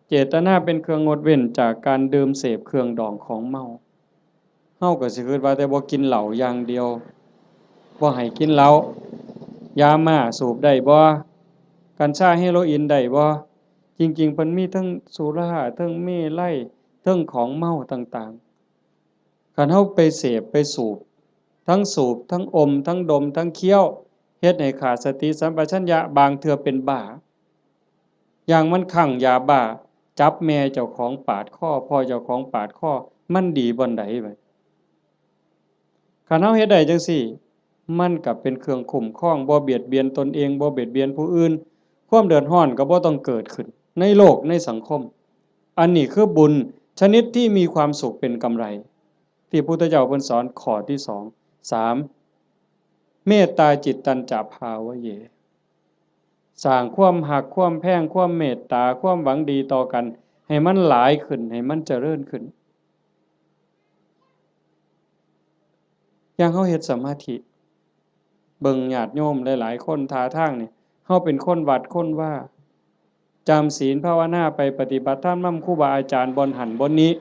เจตนาเป็นเครื่องงดเว้นจากการดื่มเสพเครื่องดองของเมา เฮาก็สิคิดว่าแต่บ่กินเหล้าอย่างเดียว บ่ให้กินเหล้า ยาม่าสูบได้บ่ กัญชาเฮโรอีนได้บ่ จริงๆ เพิ่นมีทั้งสุรา ทั้งเมรัย ทั้งของเมาต่างๆ คันเฮาไปเสพไปสูบ ทั้งสูบ ทั้งอม ทั้งดม ทั้งเคี้ยว เฮ็ดให้ขาดสติสัมปชัญญะ บางเทื่อเป็นบ้า อย่างมันคลั่งยาบ้า จับแม่เจ้าของปาดคอ พ่อเจ้าของปาดคอ มันดีบ่อนใดบัด คันเฮาเฮ็ดได้จั่งซี้ มันก็เป็นเครื่องคุ้มครอง บ่เบียดเบียนตนเอง บ่เบียดเบียนผู้อื่น ความเดือดร้อนก็บ่ต้องเกิดขึ้น ในโลก ในสังคม อันนี้คือบุญชนิดที่มีความสุขเป็นกำไร ที่พุทธเจ้าเพิ่นสอนข้อที่สอง สาม เมตตาจิตตัญจะภาวะเย สร้างความฮัก ความแพง ความเมตตา ความหวังดีต่อกัน ให้มันหลายขึ้น ให้มันเจริญขึ้น อย่างเฮาเฮ็ดสมาธิ เบิ่งญาติโยมหลายๆ คนท่าทางนี่ เฮาเป็นคนวัดคนวา จำศีลภาวนาไป ปฏิบัติธรรมนำครูบาอาจารย์บ่อนหั้นบ่อนนี้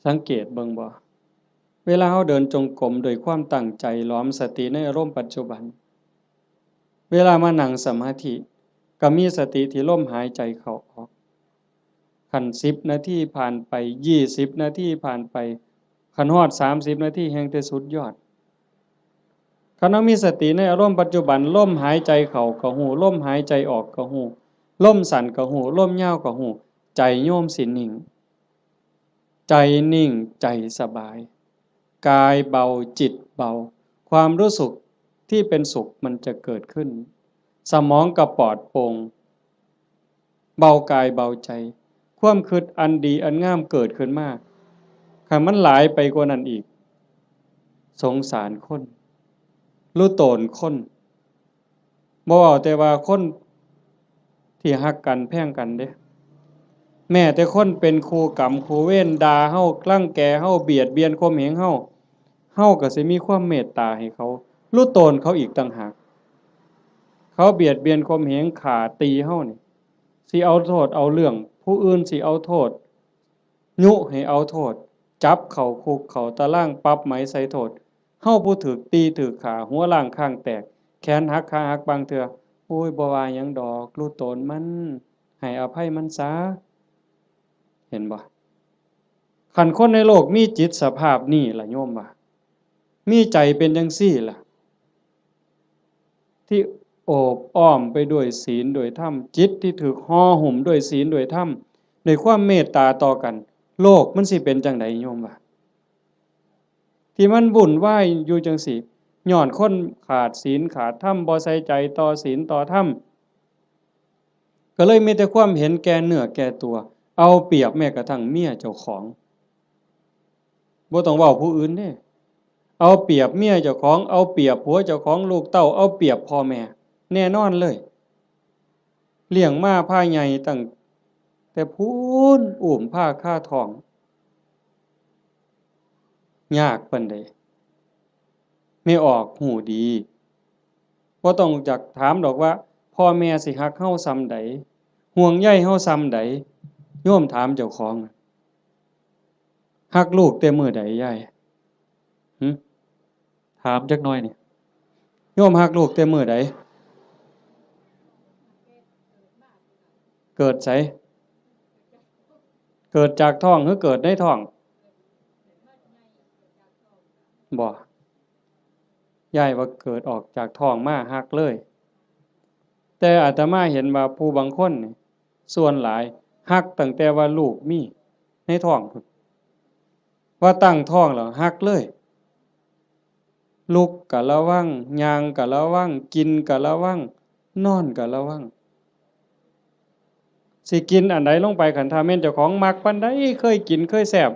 สังเกตเบิ่งบ่ เวลาเราเดินจงกรมโดยความตั้งใจ หลอมสติในอารมณ์ปัจจุบัน เวลามานั่งสมาธิ ก็มีสติที่ลมหายใจเข้าออก คันสิบนาทีผ่านไป ยี่สิบนาทีผ่านไป คันฮอดสามสิบนาทีแฮ่งแต่สุดยอด คันเรามีสติในอารมณ์ปัจจุบัน ลมหายใจเข้าก็ฮู้ ลมหายใจออกก็ฮู้ ลมสั้นก็ฮู้ ลมยาวก็ฮู้ ใจโยมสินิ่ง ใจนิ่ง ใจสบาย กายเบา จิตเบา ความรู้สึกที่เป็นสุขมันจะเกิดขึ้น สมองก็ปลอดโปร่ง เบากายเบาใจ ความคิดอันดีอันงามเกิดขึ้นมา คันมันหลายไปกว่านั้นอีก สงสารคน รู้ตนคน บ่เว้าแต่ว่าคนที่ฮักกันแพงกันเด้ แม้แต่คนเป็นคู่กรรมคู่เวร ด่าเฮา รังแกเฮา เบียดเบียนข่มเหงเฮา เฮาก็สิมีความเมตตาให้เขา รู้ตนเขาอีกต่างหาก เขาเบียดเบียนข่มเหง ฆ่าตีเฮานี่ สิเอาโทษเอาเรื่อง ผู้อื่นสิเอาโทษ ยุให้เอาโทษ จับเข้าคุกเข้าตาราง ปรับไหมใส่โทษ เฮาผู้ถูกตีถูกฆ่า หัวล้างคางแตก แขนหักขาหักบางเทื่อ โอ้ย บ่ว่าหยังดอก รู้ตนมัน ให้อภัยมันซะ เห็นบ่ คันคนในโลกมีจิตสภาพนี้ล่ะโยมว่า มีใจเป็นจังซี่ล่ะ ที่โอบอ้อมไปด้วยศีลด้วยธรรม จิตที่ถูกห่อหุ้มด้วยศีลด้วยธรรม ด้วยความเมตตาต่อกัน โลกมันสิเป็นจังใดโยมว่า ที่มันวุ่นวายอยู่จังซี่ ย้อนคนขาดศีลขาดธรรม บ่ใส่ใจต่อศีลต่อธรรม ก็เลยมีแต่ความเห็นแก่เนื้อแก่ตัว เอาเปรียบแม้กระทั่งเมียเจ้าของ บ่ต้องเว้าผู้อื่นเด้ เอาเปรียบเมียเจ้าของ เอาเปรียบผัวเจ้าของ ลูกเต้า เอาเปรียบพ่อแม่ แน่นอนเลย เลี้ยงมาพาใหญ่ตั้งแต่พู้น อุ้มพาคาท้อง ยากปานใด แม่ออกฮู้ดี บ่ต้องจักถามดอกว่า พ่อแม่สิฮักเฮาส่ำใด ห่วงใยเฮาส่ำใด โยมถามเจ้าของ ฮักลูกแต่มื้อใดยาย หึ ถามจักหน่อยนี่ โยมฮักลูกแต่มื้อใด เกิดไส เกิดจากท้องหรือเกิดในท้อง บ่ ยายว่าเกิดออกจากท้องมาฮักเลย แต่อาตมาเห็นว่าผู้บางคนนี่ ส่วนหลายฮักตั้งแต่ว่าลูกมีในท้องพุ้น ว่าตั้งท้องแล้วฮักเลย ลุกก็ระวัง ย่างก็ระวัง กินก็ระวัง นอนก็ระวัง สิกินอันใดลงไป คันถ้าแม่นเจ้าของมักปานใด เคยกินเคยแซ่บ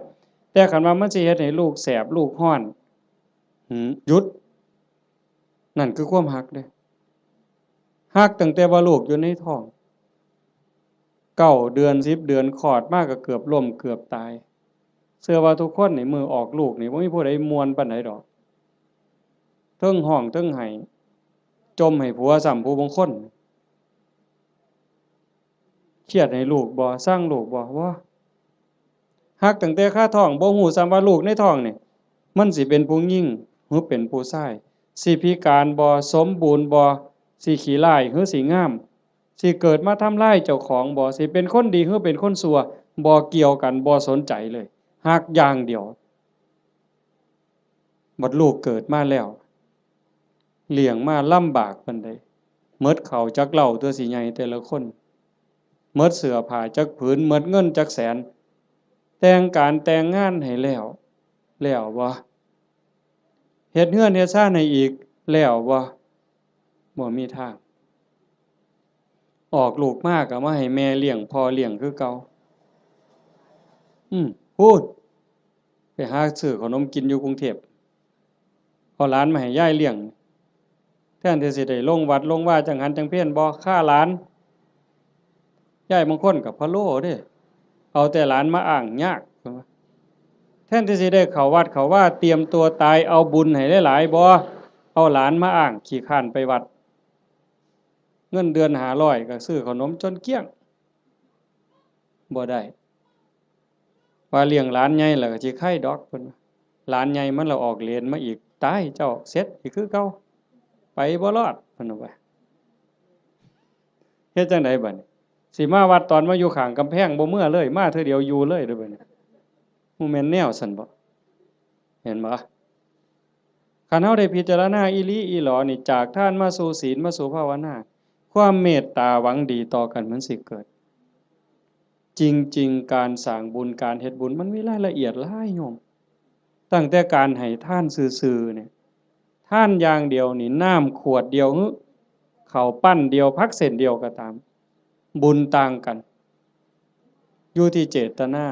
แต่คันว่ามันสิเฮ็ดให้ลูกแสบลูกร้อน หืม หยุด นั่นคือความฮักเด้ ฮักตั้งแต่ว่าลูกอยู่ในท้อง เก้าเดือน สิบเดือน คลอดมาก็เกือบล้มเกือบตาย เชื่อว่าทุกคนนี่มื้อออกลูกนี่บ่มีผู้ใดม่วนปานใดดอก เทิงฮ้องเทิงไห้ จ่มให้ผัวซ้ำผู้บางคน เครียดให้ลูกบ่ ซังลูกบ่ บ่ ฮักตั้งแต่คาท้อง บ่ฮู้ซ้ำว่าลูกในท้องนี่ มันสิเป็นผู้หญิงหรือเป็นผู้ชาย สิพิการบ่ สมบูรณ์บ่ สิขี้ร้ายหรือสิงาม สิเกิดมาทำลายเจ้าของบ่ สิเป็นคนดีหรือเป็นคนชั่ว บ่เกี่ยวกัน บ่สนใจเลย ฮักอย่างเดียว บัดลูกเกิดมาแล้ว เลี้ยงมาลำบากปานใด หมดข้าวจักเล่าตัวสิใหญ่แต่ละคน หมดเสื้อผ้าจักผืน หมดเงินจักแสน แต่งการแต่งงานให้แล้ว แล้วบ่ เฮ็ดเฮือนเฮ็ดซานให้อีก แล้วบ่ บ่มีทาง ออกลูกมาก็มาให้แม่เลี้ยงพ่อเลี้ยงคือเก่า อืม พู้น ไปหาซื้อขนมกินอยู่กรุงเทพฯ เอาหลานมาให้ยายเลี้ยง แทนที่สิได้ลงวัดลงวาจังหันจังเพลบ่ ฆ่าหลาน ยายบางคนก็พะโล้เด้ เอาแต่หลานมาอ้างยาก แทนที่สิได้เข้าวัดเข้าวา เตรียมตัวตาย เอาบุญให้หลายๆ บ่ เอาหลานมาอ้าง ขี้คร้านไปวัด เงินเดือนห้าร้อยก็ซื้อขนมจนเกลี้ยง บ่ได้ ว่าเลี้ยงหลานใหญ่แล้วก็สิไคดอกเพิ่นว่า หลานใหญ่มันละออกเลนมาอีก ตายเจ้า เสร็จอีกคือเก่า ไปบ่รอดเพิ่นว่า เฮ็ดจั่งใดบัดนี้ สิมาวัดตอนมาอยู่ข้างกำแพงบ่เมือเลย มาเทื่อเดียวอยู่เลยเด้อบัดนี้ บ่แม่นแนวซั่นบ่ เห็นบ่ คันเฮาได้พิจารณาอีหลีอีหลอนี่ จากทานมาสู่ศีล มาสู่ภาวนา ความเมตตาหวังดีต่อกันมันสิเกิด จริงๆ การสร้างบุญ การเฮ็ดบุญ มันมีรายละเอียดหลายโยม ตั้งแต่การให้ทานซื่อๆ เนี่ย ทานอย่างเดียวนี่ น้ำขวดเดียว หรือข้าวปั้นเดียว ผักเส้นเดียวก็ตาม บุญต่างกัน อยู่ที่เจตนา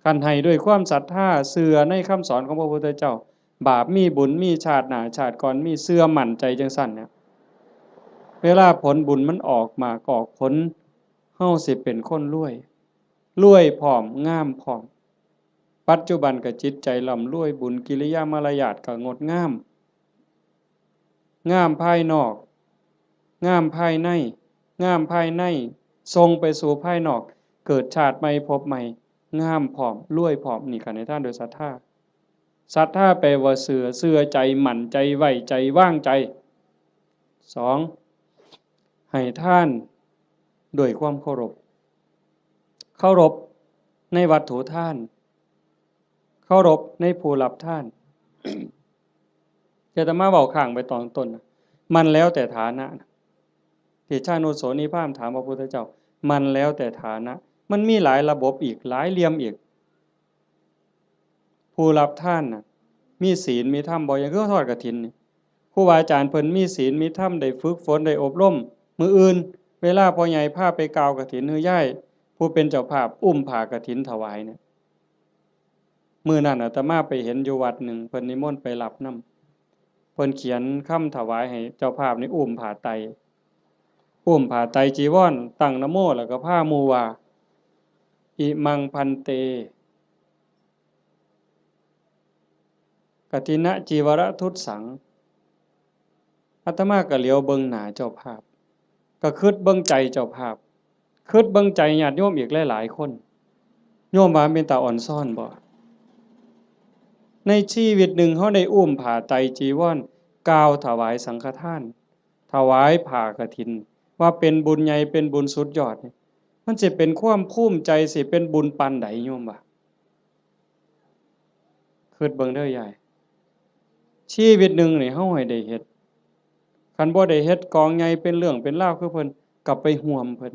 คันให้ด้วยความศรัทธา เชื่อในคำสอนของพระพุทธเจ้า บาปมีบุญมี ชาติหน้าชาติก่อนมี เชื่อมั่นใจจั่งซั่นเนี่ย เวลาผลบุญมันออกหมากออกผล เฮาสิเป็นคนรวย รวยพร้อม งามพร้อม ปัจจุบันก็จิตใจร่ำรวย บุญกิริยามารยาทก็งดงาม งามภายนอก งามภายใน งามภายใน ส่งไปสู่ภายนอก เกิดชาติใหม่ภพใหม่ งามพร้อม รวยพร้อม นี่ก็ให้ทานโดยศรัทธา ศรัทธาแปลว่าเชื่อ เชื่อใจ มั่นใจ ไว้ใจ วางใจ สอง ให้ทานด้วยความเคารพ เคารพในวัตถุทาน เคารพในผู้รับทาน อาตมาเว้าค้างไปตอนต้นนะ มันแล้วแต่ฐานะนะ เตชะโนโสนีพราหมณ์ถามพระพุทธเจ้า มันแล้วแต่ฐานะ มันมีหลายระบบอีก หลายเหลี่ยมอีก ผู้รับทานน่ะ มีศีลมีธรรมบ่ อย่างคือทอดกฐินนี่ ครูบาอาจารย์เพิ่นมีศีลมีธรรม ได้ฝึกฝน ได้อบรม มื้ออื่น เวลาพ่อใหญ่พาไปกล่าวกฐิน หรือยายผู้เป็นเจ้าภาพอุ้มผ้ากฐินถวายเนี่ย มื้อนั้นอาตมาไปเห็นอยู่วัดหนึ่ง เพิ่นนิมนต์ไปรับนำ เพิ่นเขียนคำถวายให้เจ้าภาพนี่อุ้มผ้าไตร อุ้มผ้าไตรจีวร ตั้งนะโม แล้วก็พาหมู่ว่า อิมัง ภันเต กฐินจีวรทุสสัง อาตมาก็เหลียวเบิ่งหน้าเจ้าภาพ ก็คิดเบิ่งใจเจ้าภาพ คิดเบิ่งใจญาติโยมอีกหลายๆ คน โยมว่าเป็นตาอ่อนซ้อนบ่ ในชีวิตหนึ่งเฮาได้อุ้มผ้าไตรจีวร กล่าวถวายสังฆทาน ถวายผ้ากฐิน ว่าเป็นบุญใหญ่ เป็นบุญสุดยอดนี่ มันสิเป็นความภูมิใจ สิเป็นบุญปานใด โยมว่า คิดเบิ่งเด้อยาย ชีวิตหนึ่งนี่เฮาให้ได้เฮ็ด คันบ่ได้เฮ็ดกองใหญ่เป็นเรื่องเป็นราวคือเพิ่น ก็ไปห่วมเพิ่น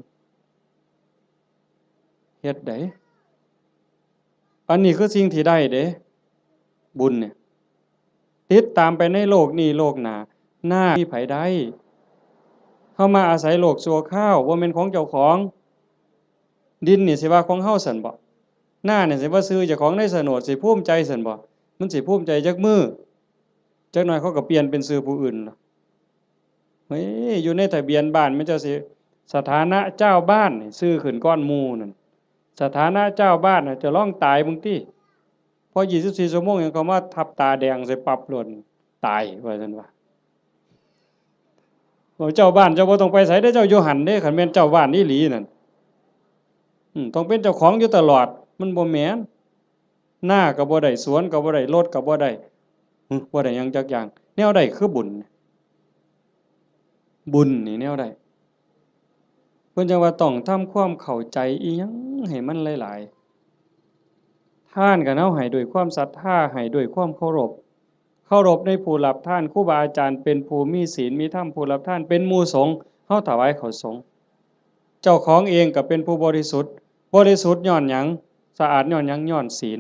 เฮ็ดได้ อันนี้คือสิ่งที่ได้เด้ บุญเนี่ย ติดตามไปในโลกนี้โลกหน้า หน้ามีไผได้ เฮามาอาศัยโลกชั่วคราว บ่แม่นของเจ้าของ ดินนี่สิว่าของเฮาซั่นบ่ หน้านี่สิว่าชื่อเจ้าของในโฉนด สิภูมิใจซั่นบ่ มันสิภูมิใจจักมื้อ จักหน่อยเขาก็เปลี่ยนเป็นชื่อผู้อื่นล่ะ เฮ้ย อยู่ในทะเบียนบ้านมันเจ้าสิ สถานะเจ้าบ้านนี่ชื่อขึ้นก่อนหมู่นั่น สถานะเจ้าบ้านน่ะ เจ้าลองตายเบิ่งติ พอยี่สิบสี่ชั่วโมงหยังเขามาทับตาแดงใส่ปั๊บโลด ตายว่าซั่นว่า โอ้ เจ้าบ้านเจ้าบ่ต้องไปไสเด้อ เจ้าอยู่หั่นเด้ คันแม่นเจ้าบ้านอีหลีนั่น อืม ต้องเป็นเจ้าของอยู่ตลอด มันบ่แม่น นาก็บ่ได้ สวนก็บ่ได้ รถก็บ่ได้ หึ บ่ได้หยังจักอย่าง แนวใดคือบุญ บุญนี่แนวใด เพิ่นจั่งว่าต้องทำความเข้าใจอีหยังให้มันหลายๆ ทานก็เฮาให้ด้วยความศรัทธา ให้ด้วยความเคารพ เคารพในผู้รับทาน ครูบาอาจารย์เป็นผู้มีศีลมีธรรม ผู้รับทานเป็นหมู่สงฆ์ เฮาถวายข้าวสงฆ์ เจ้าของเองก็เป็นผู้บริสุทธิ์ บริสุทธิ์ย้อนหยัง สะอาดย้อนหยัง ย้อนศีล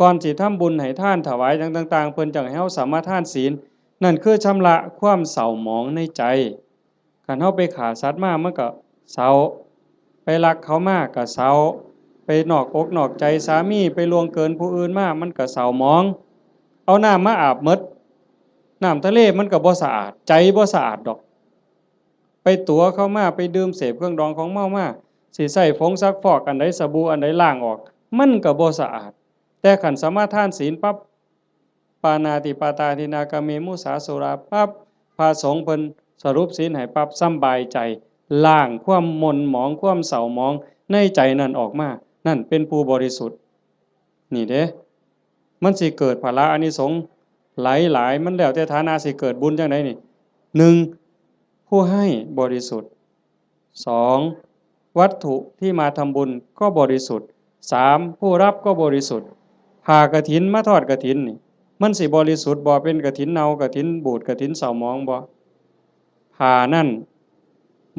ก่อนสิทำบุญให้ทานถวายหยังต่างๆ เพิ่นจั่งให้เฮาสมาทานศีล นั่นคือชำระความเศร้าหมองในใจ คันเฮาไปฆ่าสัตว์มามันก็เศร้า ไปลักเขามาก็เศร้า ไปนอกอกนอกใจสามี ไปล่วงเกินผู้อื่นมา มันก็เศร้าหมอง เอาน้ำมาอาบหมด น้ำทะเลมันก็บ่สะอาด ใจบ่สะอาดดอก ไปตั๋วเขามา ไปดื่มเสพเครื่องดองของเมามา สิใช้ผงซักฟอกอันใด สบู่อันใดล้างออก มันก็บ่สะอาด แต่คันสมาทานศีลปั๊บ ปาณาติปาตาทินนา กาเม มุสา สุรา ปั๊บ พระสงฆ์เพิ่นสรุปศีลให้ปั๊บ สำบายใจ ล้างความหม่นหมอง ความเศร้าหมองในใจนั่นออกมา นั่นเป็นผู้บริสุทธิ์ นี่เด้ มันสิเกิดผละอานิสงส์หลายๆ มันแล้วแต่ฐานะสิเกิดบุญจั่งใดนี่ หนึ่ง ผู้ให้บริสุทธิ์ สอง วัตถุที่มาทำบุญก็บริสุทธิ์ สาม ผู้รับก็บริสุทธิ์ ผ้ากฐินมาทอดกฐินนี่ มันสิบริสุทธิ์บ่ เป็นกฐินเน่ากฐินบูดกฐินเศร้าหมองบ่ ผ้านั่น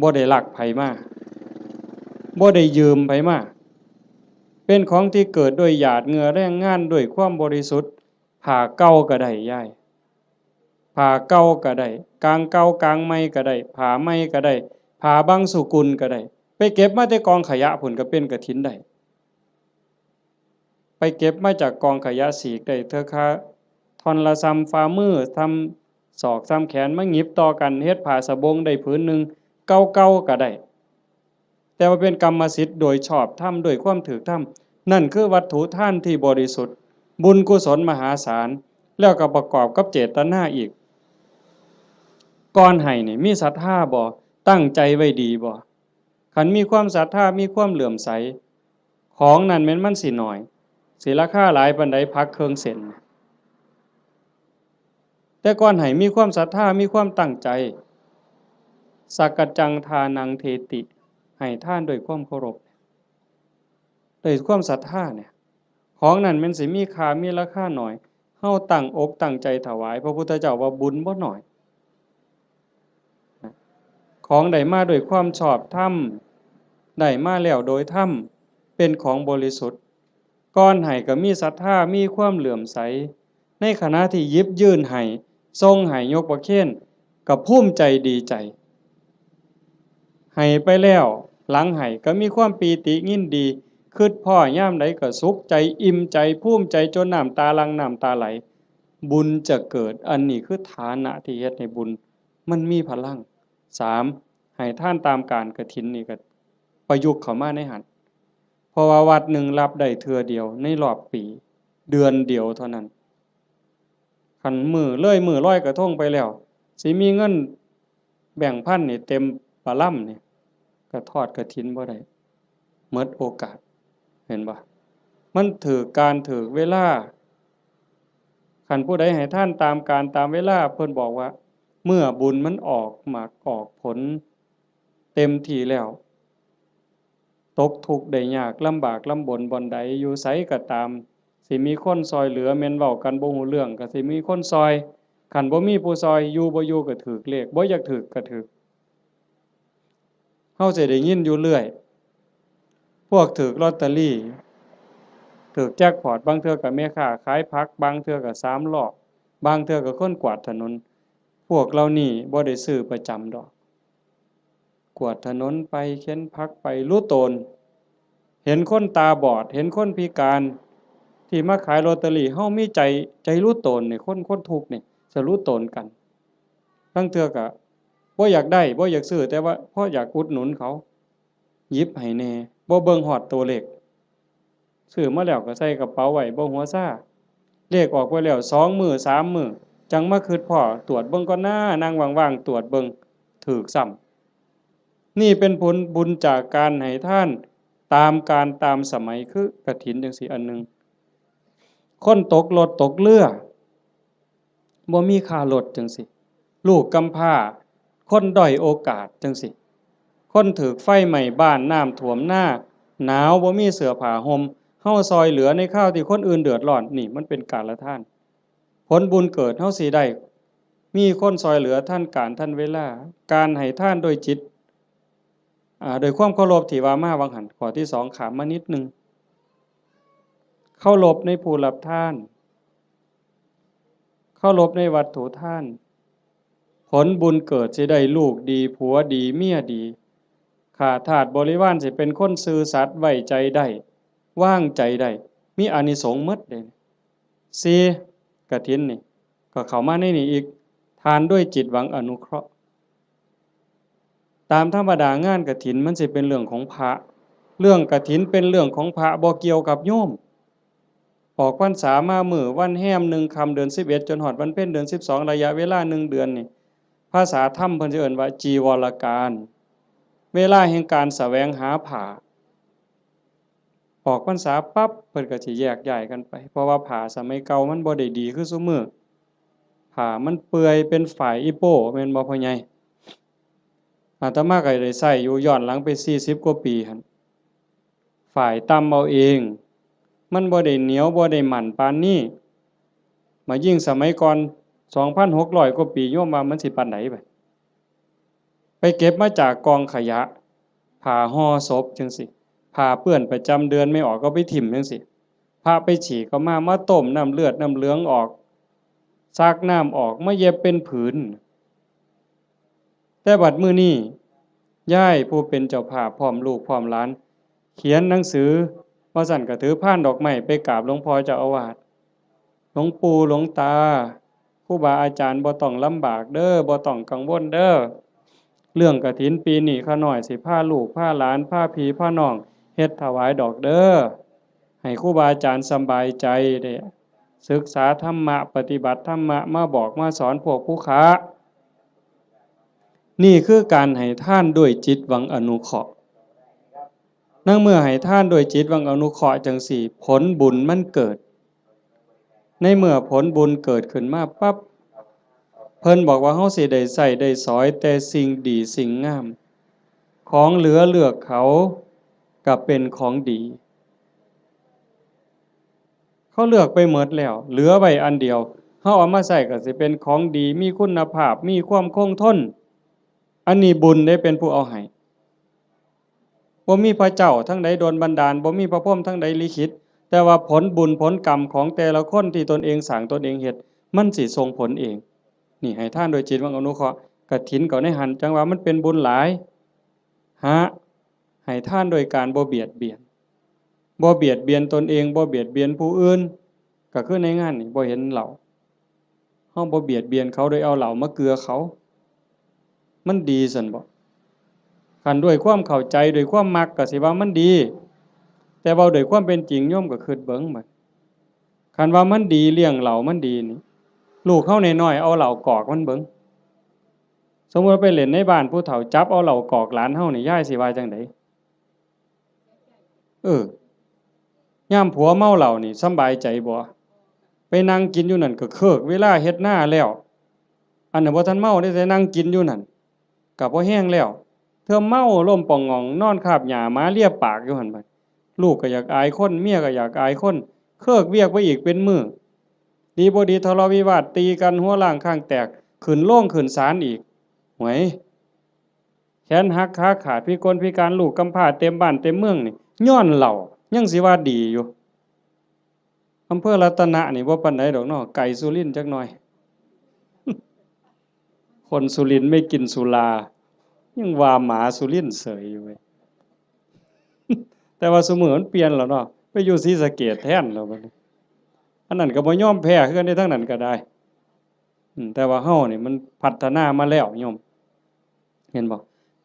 บ่ได้ลักไผมา บ่ได้ยืมไผมา เป็นของที่เกิดด้วยหยาดเหงื่อแรงงานด้วยความบริสุทธิ์ ผ้าเก่าก็ได้ยาย ผ้าเก่าก็ได้ กางเก่ากางใหม่ก็ได้ ผ้าใหม่ก็ได้ ผ้าบางสุกุลก็ได้ ไปเก็บมาแต่กองขยะพุ้นก็เป็นกฐินได้ ไปเก็บมาจากกองขยะ สีกได้เทื่อคาท่อนละส่ำฝ่ามือ ส่ำศอก ส่ำแขน มาหยิบต่อกันเฮ็ดผ้าสบงได้ผืนหนึ่ง เก่าๆก็ได้ แต่ว่าเป็นกรรมสิทธิ์โดยชอบธรรม ด้วยความถูกธรรม นั่นคือวัตถุทานที่บริสุทธิ์ บุญกุศลมหาศาล แล้วก็ประกอบกับเจตนาอีก ก่อนให้นี่มีศรัทธาบ่ ตั้งใจไว้ดีบ่ คันมีความศรัทธา มีความเลื่อมใส ของนั่นแม่นมันสิน้อย สิราคาหลายปานใด ผักเครื่องเส้น แต่ก่อนให้มีความศรัทธา มีความตั้งใจ สักกัจจังทานังเทติ ให้ทานด้วยความเคารพ ด้วยความศรัทธาเนี่ย ของนั่นแม่นสิมีค่า มีราคาน้อย เฮาตั้งอกตั้งใจถวาย พระพุทธเจ้าว่าบุญบ่น้อย ของได้มาด้วยความชอบธรรม ได้มาแล้วโดยธรรม เป็นของบริสุทธิ์ ก่อนให้ก็มีศรัทธา มีความเลื่อมใส ในขณะที่หยิบยื่นให้ ส่งให้ ยกประเคน ก็ภูมิใจดีใจ ให้ไปแล้ว หลังให้ก็มีความปีติยินดี คิดพ้อยามใดก็สุขใจ อิ่มใจ ภูมิใจ จนน้ำตาหลั่ง น้ำตาไหล บุญจะเกิด อันนี้คือฐานะที่เฮ็ดให้บุญมันมีพลัง สาม ให้ทานตามกาลกฐินนี่ก็ประยุกต์เข้ามาในหั้น เพราะว่าวัดหนึ่งรับได้เทื่อเดียวในรอบปี เดือนเดียวเท่านั้น คันมื้อเลยมื้อลอยกระทงไปแล้ว สิมีเงินแบงค์พันนี่เต็มปะลำนี่ ก็ทอดกฐินบ่ได้ หมดโอกาส เห็นบ่ มันถืกกาลถืกเวลา คันผู้ใดให้ทานตามกาลตามเวลา เพิ่นบอกว่า เมื่อบุญมันออกหมากออกผลเต็มที่แล้ว ตกทุกข์ได้ยาก ลำบากลำบนบ่อนใด อยู่ไสก็ตาม สิมีคนซ่อยเหลือ แม่นเว้ากันบ่ฮู้เรื่อง ก็สิมีคนซ่อย คันบ่มีผู้ซ่อย อยู่บ่อยู่ก็ถืกเลข บ่อยากถืกก็ถืก เฮาสิได้ยินอยู่เรื่อย พวกถืกลอตเตอรี่ ถืกแจ็คพอต บางเทื่อก็แม่ค้าขายผัก บางเทื่อก็สามล้อ บางเทื่อก็คนกวาดถนน พวกเหล่านี้บ่ได้ซื้อประจำดอก กวาดถนนไป เข็นผักไป หลู่ตน เห็นคนตาบอด เห็นคนพิการ ที่มาขายลอตเตอรี่ เฮามีใจ ใจหลู่ตนนี่ คน คนทุกข์นี่ จะหลู่ตนกัน ลางเทื่อก็บ่อยากได้ บ่อยากซื้อ แต่ว่าพออยากอุดหนุนเขา หยิบให้แหน่ บ่เบิ่งฮอดตัวเลข ซื้อมาแล้วก็ใส่กระเป๋าไว้ บ่หัวซา เลขออกไปแล้ว สองมื้อ สามมื้อ จั่งมาคิดพ้อ ตรวจเบิ่งก่อนนะ นั่งว่างๆ ตรวจเบิ่ง ถืกซ้ำ นี่เป็นผลบุญจากการให้ทานตามกาลตามสมัย คือกฐินจั่งซี้อันหนึ่ง คนตกรถตกเรือ บ่มีค่ารถจั่งซี้ ลูกกำพร้า คนด้อยโอกาสจั่งซี้ คนถืกไฟไหม้บ้าน น้ำท่วมนา หนาว บ่มีเสื้อผ้าห่ม เฮาซ่อยเหลือในคราวที่คนอื่นเดือดร้อน นี่มันเป็นกาลทาน ผลบุญเกิดเฮาสิได้ มีคนซ่อยเหลือทันกาลทันเวลา การให้ทานโดยจิต อ่า โดยความเคารพที่ว่ามาว่าหั้น ข้อที่สองข้ามมานิดหนึ่ง เคารพในผู้รับทาน เคารพในวัตถุทาน ผลบุญเกิดสิได้ลูกดี ผัวดี เมียดี ข้าทาสบริวารสิเป็นคนซื่อสัตย์ ไว้ใจได้ วางใจได้ มีอานิสงส์หมดเลย สี่ กฐินนี่ ก็เข้ามาในนี่อีก ทานด้วยจิตหวังอนุเคราะห์ ตามธรรมดางานกฐินมันสิเป็นเรื่องของพระ เรื่องกฐินเป็นเรื่องของพระ บ่เกี่ยวกับโยม ออกพรรษามามื้อวันแฮมหนึ่งค่ำเดือนสิบเอ็ด จนฮอดวันเพ็ญเดือนสิบสอง ระยะเวลาหนึ่งเดือนนี่ ภาษาธรรมเพิ่นสิเอิ้นว่าจีวรกาล เวลาแห่งการแสวงหาผ้า ออกพรรษาปั๊บเพิ่นก็สิแยกย้ายกันไป เพราะว่าผ้าสมัยเก่ามันบ่ได้ดีคือซุมื้อ ผ้ามันเปื่อยเป็นฝ้ายอีโป้ แม่นบ่พ่อใหญ่? อาตมาก็ได้ใช้อยู่ย้อนหลังไปสี่สิบกว่าปีหั่น ฝ้ายตำเอาเอง มันบ่ได้เหนียวบ่ได้มั่นปานนี้ มายิ่งสมัยก่อน สองพันหกร้อยกว่าปี โยมว่ามันสิปานใดบัด ไปเก็บมาจากกองขยะ ผ้าห่อศพจั่งซี้ ผ้าเปื้อนประจำเดือนไม่ออกก็ไปถิ่มจั่งซี้ พระไปฉี่ก็มา มาต้มน้ำเลือดน้ำเหลืองออก ซักน้ำออก มาเย็บเป็นผืน แต่บัดมื้อนี้ ยายผู้เป็นเจ้าภาพพร้อมลูกพร้อมหลาน เขียนหนังสือ ว่าซั่นก็ถือพานดอกไม้ไปกราบหลวงพ่อเจ้าอาวาส หลวงปู่หลวงตา ครูบาอาจารย์บ่ต้องลำบากเด้อ บ่ต้องกังวลเด้อ เรื่องกฐินปีนี้ข้าน้อยสิพาลูกพาหลานพาพี่พาน้องเฮ็ดถวายดอกเด้อ ให้ครูบาอาจารย์สำบายใจ ได้ศึกษาธรรมะ ปฏิบัติธรรมะ มาบอกมาสอนพวกผู้ค้า นี่คือการให้ทานด้วยจิตหวังอนุเคราะห์ ในเมื่อให้ทานด้วยจิตหวังอนุเคราะห์จั่งซี้ ผลบุญมันเกิด ในเมื่อผลบุญเกิดขึ้นมาปั๊บ เพิ่นบอกว่าเฮาสิได้ใช้ได้สอยแต่สิ่งดีสิ่งงาม ของเหลือเลือกเขาก็เป็นของดี เขาเลือกไปหมดแล้ว เหลือไว้อันเดียว เฮาเอามาใช้ก็สิเป็นของดี มีคุณภาพ มีความคงทน อันนี้บุญเด้เป็นผู้เอาให้ บ่มีพระเจ้าทางใดดลบันดาล บ่มีพระพรหมทางใดลิขิต แต่ว่าผลบุญผลกรรมของแต่ละคนที่ตนเองสร้างตนเองเฮ็ด มันสิส่งผลเอง นี่ให้ทานโดยจิตหวังอนุเคราะห์ กฐินก็ในหั่น จั่งว่ามันเป็นบุญหลาย หา ให้ทานโดยการบ่เบียดเบียน บ่เบียดเบียนตนเอง บ่เบียดเบียนผู้อื่น ก็คือในงานนี่บ่เห็นเหล้า เฮาบ่เบียดเบียนเขาโดยเอาเหล้ามาเกือเขา มันดีซั่นบ่ คันด้วยความเข้าใจ ด้วยความมักก็สิว่ามันดี แต่เว้าด้วยความเป็นจริง โยมก็คิดเบิ่งบัด คันว่ามันดี เลี้ยงเหล้ามันดีนี่ ลูกเฮาน้อยๆ เอาเหล้ากอกมันเบิ่ง สมมุติว่าไปเล่นในบ้านผู้เฒ่า จับเอาเหล้ากอกหลานเฮานี่ ยายสิว่าจั่งใด? เออ ยามผัวเมาเหล้านี่สำบายใจบ่? ไปนั่งกินอยู่นั่นก็เคิกเวลาเฮ็ดนาแล้ว อันนั้นบ่ทันเมาเด้ แต่นั่งกินอยู่นั่น ก็พอแฮงแล้ว เทื่อเมาล้มป่องหง่อง นอนคาบหญ้าหมาเลียปากอยู่หั่นบัด ลูกก็อยากอายคน เมียก็อยากอายคน เคิกเวียกไปอีกเป็นมื้อ ดีบ่ดีทะเลาะวิวาทตีกัน หัวล้างข้างแตก ขึ้นโรงขึ้นศาลอีก หวย แขนหักขาขาด พิกลพิการ ลูกกำพร้าเต็มบ้านเต็มเมืองนี่ ย้อนเหล้า ยังสิว่าดีอยู่ อำเภอรัตนะนี่บ่ปานใดดอกเนาะ ไกลสุรินทร์จักหน่อย คนสุรินทร์ไม่กินสุรา ยังว่าหมาสุรินทร์เสยอยู่เว้ย แต่ว่าซุมื้อมันเปลี่ยนแล้วเนาะ ไปอยู่ศรีสะเกษแทนแล้วบัดนี้ อันนั้นก็บ่ยอมแพ้คือกันเด้ ทางนั้นก็ได้ อืม แต่ว่าเฮานี่มันพัฒนามาแล้วโยม เห็นบ่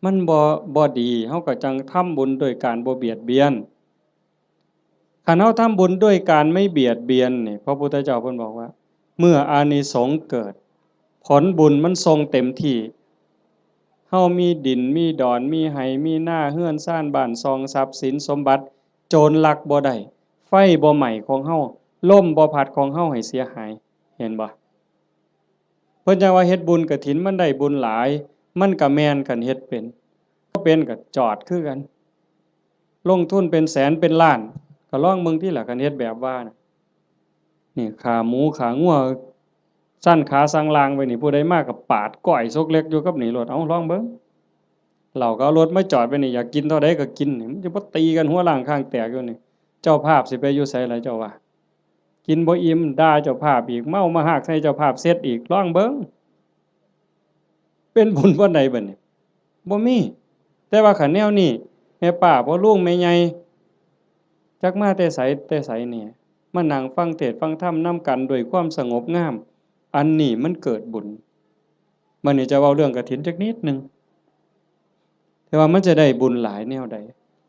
มันบ่ บ่ดี เฮาก็จั่งทำบุญโดยการบ่เบียดเบียน คันเฮาทำบุญด้วยการไม่เบียดเบียนนี่ พระพุทธเจ้าเพิ่นบอกว่า เมื่ออานิสงส์เกิด ผลบุญมันส่งเต็มที่ เฮามีดิน มีดอน มีไฮ่ มีนา เฮือนซาน บ้านช่อง ทรัพย์สินสมบัติ โจรลักบ่ได้ ไฟบ่ไหม้ของเฮา ลมบ่พัดของเฮาให้เสียหาย เห็นบ่ เพิ่นจั่งว่าเฮ็ดบุญกฐินมันได้บุญหลาย มันก็แม่นคันเฮ็ดเป็น บ่เป็นก็จอดคือกัน ลงทุนเป็นแสนเป็นล้าน ก็ลองเบิ่งติล่ะ คันเฮ็ดแบบว่าน่ะ นี่ขาหมูขางัว สั่นขาสั่งลางไว้นี่ ผู้ใดมาก็ปาดก้อยซกเล็กอยู่กับนี่โลด เอ้า ลองเบิ่ง เหล้าก็เอารถมาจอดไว้นี่ อยากกินเท่าใดก็กินนี่ มันจะบ่ตีกันหัวล้างข้างแตกอยู่นี่ เจ้าภาพสิไปอยู่ไสล่ะเจ้าว่า กินบ่อิ่ม ด่าเจ้าภาพอีก เมามาฮากใส่เจ้าภาพเสร็จอีก ลองเบิ่ง เป็นบุญปานใดบัดนี้ บ่มี แต่ว่าคันแนวนี้ แม่ป้าพ่อลุงแม่ใหญ่ จักมาแต่ไสแต่ไสแหน่ มานั่งฟังเทศน์ฟังธรรมนำกันด้วยความสงบงาม อันนี้มันเกิดบุญ บัดนี้จะเว้าเรื่องกฐินจักนิดหนึ่ง แต่ว่ามันจะได้บุญหลายแนวใด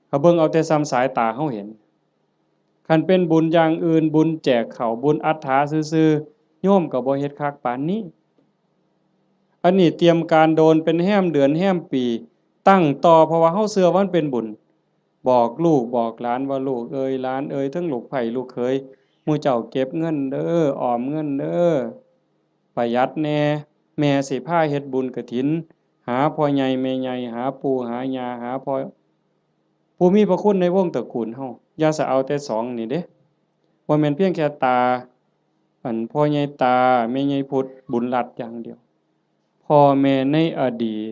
เฮาเบิ่งเอาแต่ส่ำสายตาเฮาเห็น คันเป็นบุญอย่างอื่น บุญแจกข้าว บุญอัฏฐาซื่อๆ โยมก็บ่เฮ็ดคักปานนี้ อันนี้เตรียมการโดนเป็นแฮมเดือนแฮมปี ตั้งต่อ เพราะว่าเฮาเชื่อว่ามันเป็นบุญ บอกลูกบอกหลานว่า ลูกเอยหลานเอย ทั้งลูกใภ้ลูกเขย หมู่เจ้าเก็บเงินเด้อ ออมเงินเด้อ ประหยัดแหน่ แม่สิพาเฮ็ดบุญกฐิน หาพ่อใหญ่แม่ใหญ่ หาปู่หาย่า หาพ่อ ผู้มีพระคุณในวงตระกูลเฮา อย่าสะเอาแต่สองนี่เด้ บ่แม่นเพียงแค่ตา อันพ่อใหญ่ตา แม่ใหญ่พุทธ บุญรัตน์อย่างเดียว พ่อแม่ในอดีต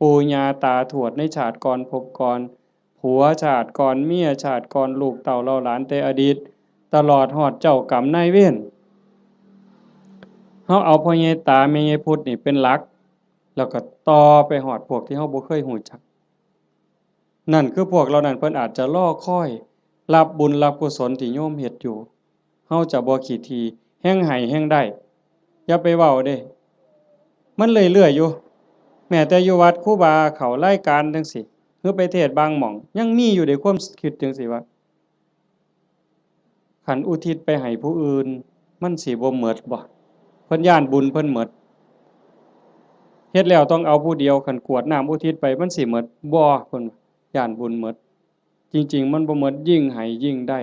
ปู่ย่าตาทวดในชาติก่อนภพก่อน ผัวชาติก่อน เมียชาติก่อน ลูกเต้าเหล่าหลานแต่อดีต ตลอดฮอดเจ้ากรรมนายเวร เฮาเอาพ่อใหญ่ตา แม่ใหญ่พุทธนี่เป็นหลัก แล้วก็ต่อไปฮอดพวกที่เฮาบ่เคยฮู้จัก นั่นคือพวกเหล่านั้นเพิ่นอาจจะรอคอยรับบุญรับกุศลที่โยมเฮ็ดอยู่ เฮาจะบ่ขี้ถี่ แฮ่งให้แฮ่งได้ อย่าไปเว้าเด้ มันเรื่อยๆอยู่ แม้แต่อยู่วัดครูบาเข้ารายการจั่งซี้ หรือไปเทศน์บางหม่อง ยังมีอยู่เด้ความคิดจั่งซี้ว่า คันอุทิศไปให้ผู้อื่น มันสิบ่หมดบ่ เพิ่นย้านบุญเพิ่นหมด เฮ็ดแล้วต้องเอาผู้เดียว คันกรวดน้ำอุทิศไป มันสิหมดบ่ เพิ่นย้านบุญหมด จริงๆ มันบ่หมด ยิ่งให้ยิ่งได้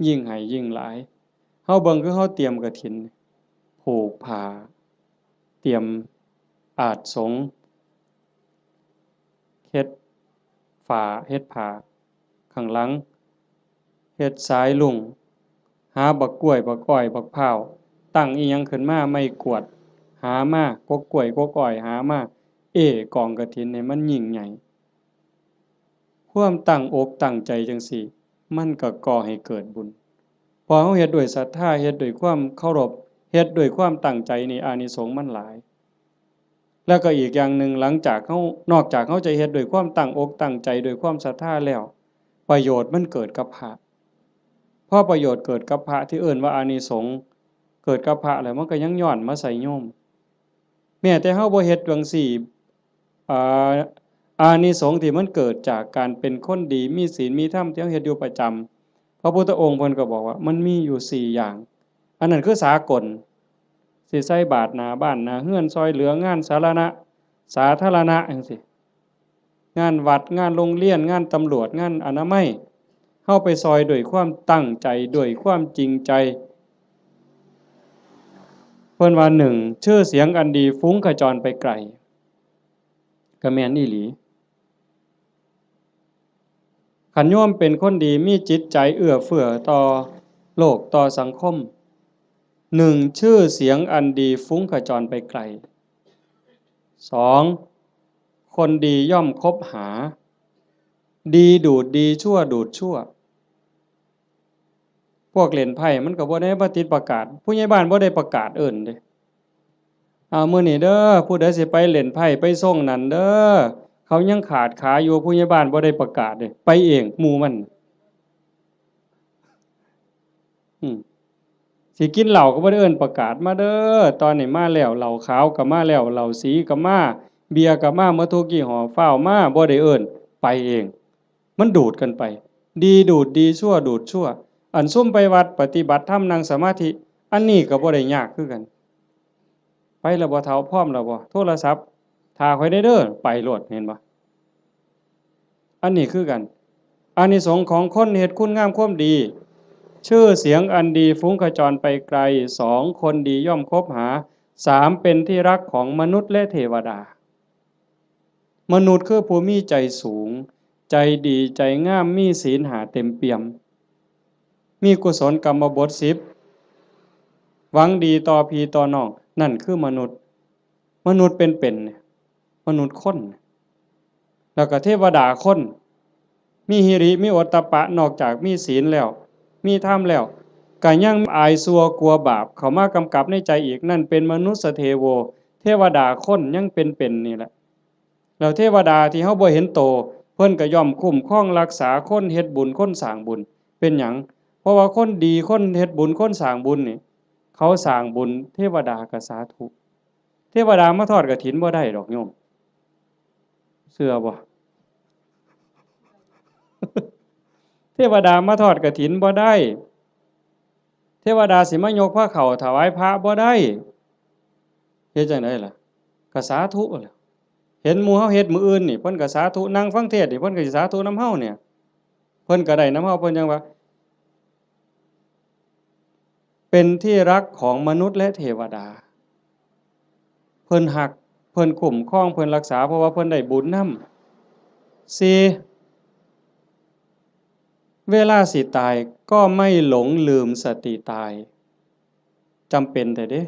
ยิ่งให้ยิ่งหลาย เฮาเบิ่งคือเฮาเตรียมกฐิน ผูกผ้า เตรียมอาสน์สงฆ์ เฮ็ดฝา เฮ็ดผ้า ข้างหลัง เฮ็ดสายลุง หาบักกล้วย บักอ้อย บักพร้าว ตั้งอิหยังขึ้นมา ไม้กวาด หามา กกกล้วย กกอ้อย หามา เอ้กองกฐินให้มันยิ่งใหญ่ ความตั้งอกตั้งใจจั่งซี้ มันก็ก่อให้เกิดบุญ พอเฮาเฮ็ดด้วยศรัทธา เฮ็ดด้วยความเคารพ เฮ็ดด้วยความตั้งใจนี่ อานิสงส์มันหลาย แล้วก็อีกอย่างหนึ่ง หลังจากเฮา นอกจากเฮาจะเฮ็ดด้วยความตั้งอกตั้งใจ ด้วยความศรัทธาแล้ว ประโยชน์มันเกิดกับพระ พอประโยชน์เกิดกับพระ ที่เอิ้นว่าอานิสงส์เกิดกับพระแล้ว มันก็ยังย้อนมาใส่โยม แม้แต่เฮาบ่เฮ็ดจั่งซี้ อ่า อานิสงส์ที่มันเกิดจากการเป็นคนดี มีศีล มีธรรม ที่เฮาเฮ็ดอยู่ประจำ พระพุทธองค์เพิ่นก็บอกว่ามันมีอยู่สี่อย่าง อันนั้นคือสากล สิใส่บาตรหน้าบ้านหน้าเฮือน ซ่อยเหลืองานสาธารณะ สาธารณะจั่งซี้ งานวัด งานโรงเรียน งานตำรวจ งานอนามัย เฮาไปซ่อยด้วยความตั้งใจ ด้วยความจริงใจ เพิ่นว่า หนึ่ง ชื่อเสียงอันดีฟุ้งขจรไปไกล ก็แม่นอีหลี คันโยมเป็นคนดี มีจิตใจเอื้อเฟื้อต่อโลก ต่อสังคม หนึ่ง ชื่อเสียงอันดีฟุ้งขจรไปไกล สอง คนดีย่อมคบหา ดีดูดดี ชั่วดูดชั่ว พวกเล่นไพ่มันก็บ่ได้มาติดประกาศ ผู้ใหญ่บ้านบ่ได้ประกาศเอิ้นเด้ "เอามื้อนี้เด้อ ผู้ใดสิไปเล่นไพ่ไปซ่งนั่นเด้อ เขายังขาดขาอยู่" ผู้ใหญ่บ้านบ่ได้ประกาศเด้ ไปเองหมู่มัน อืม สิกินเหล้าก็บ่ได้เอิ้นประกาศ "มาเด้อ ตอนนี้มาแล้ว เหล้าขาวก็มาแล้ว เหล้าสีก็มา เบียร์ก็มา หมดทุกยี่ห้อ ฟ้าวมา" บ่ได้เอิ้น ไปเอง มันดูดกันไป ดีดูดดี ชั่วดูดชั่ว อันซุมไปวัดปฏิบัติธรรมนั่งสมาธิ อันนี้ก็บ่ได้ยากคือกัน ไปแล้วบ่เฒ่า พร้อมแล้วบ่ โทรศัพท์ "ถ้าข้อยแหน่เด้อ" ไปโลด เห็นบ่ อันนี้คือกัน อานิสงส์ของคนเฮ็ดคุณงามความดี ชื่อเสียงอันดีฟุ้งขจรไปไกล สอง คนดีย่อมคบหา สาม เป็นที่รักของมนุษย์และเทวดา มนุษย์คือผู้มีใจสูง ใจดี ใจงาม มีศีลห้าเต็มเปี่ยม มีกุศลกรรมบทสิบ หวังดีต่อพี่ต่อน้อง นั่นคือมนุษย์ มนุษย์เป็นๆ เนี่ย มนุษย์คน แล้วก็เทวดาคน มีหิริ มีโอตตัปปะ นอกจากมีศีลแล้ว มีธรรมแล้ว ก็ยังอายชั่วกลัวบาปเข้ามากำกับในใจอีก นั่นเป็นมนุสสเทโว เทวดาคนยังเป็นๆ นี่แหละ แล้วเทวดาที่เฮาบ่เห็นโต เพิ่นก็ย่อมคุ้มครองรักษาคนเฮ็ดบุญ คนสร้างบุญ เป็นหยัง เพราะว่าคนดี คนเฮ็ดบุญ คนสร้างบุญนี่ เขาสร้างบุญ เทวดาก็สาธุ เทวดามาทอดกฐินบ่ได้ดอกโยม เชื่อบ่ เทวดามาทอดกฐินบ่ได้ เทวดาสิมายกพาข้าวถวายพระบ่ได้ เฮ็ดจั่งใดล่ะ ก็สาธุแหละ เห็นหมู่เฮาเฮ็ดมื้ออื่นนี่ เพิ่นก็สาธุ นั่งฟังเทศน์นี่ เพิ่นก็สิสาธุนำเฮาเนี่ย เพิ่น พิ่นก็ได้นำเฮา เพิ่นจั่งว่า เป็นที่รักของมนุษย์และเทวดา เพิ่นฮัก เพิ่นคุ้มครอง เพิ่นรักษา เพราะว่าเพิ่นได้บุญนำ สี่ เวลาสิตายก็ไม่หลงลืมสติตาย จำเป็นแท้เด้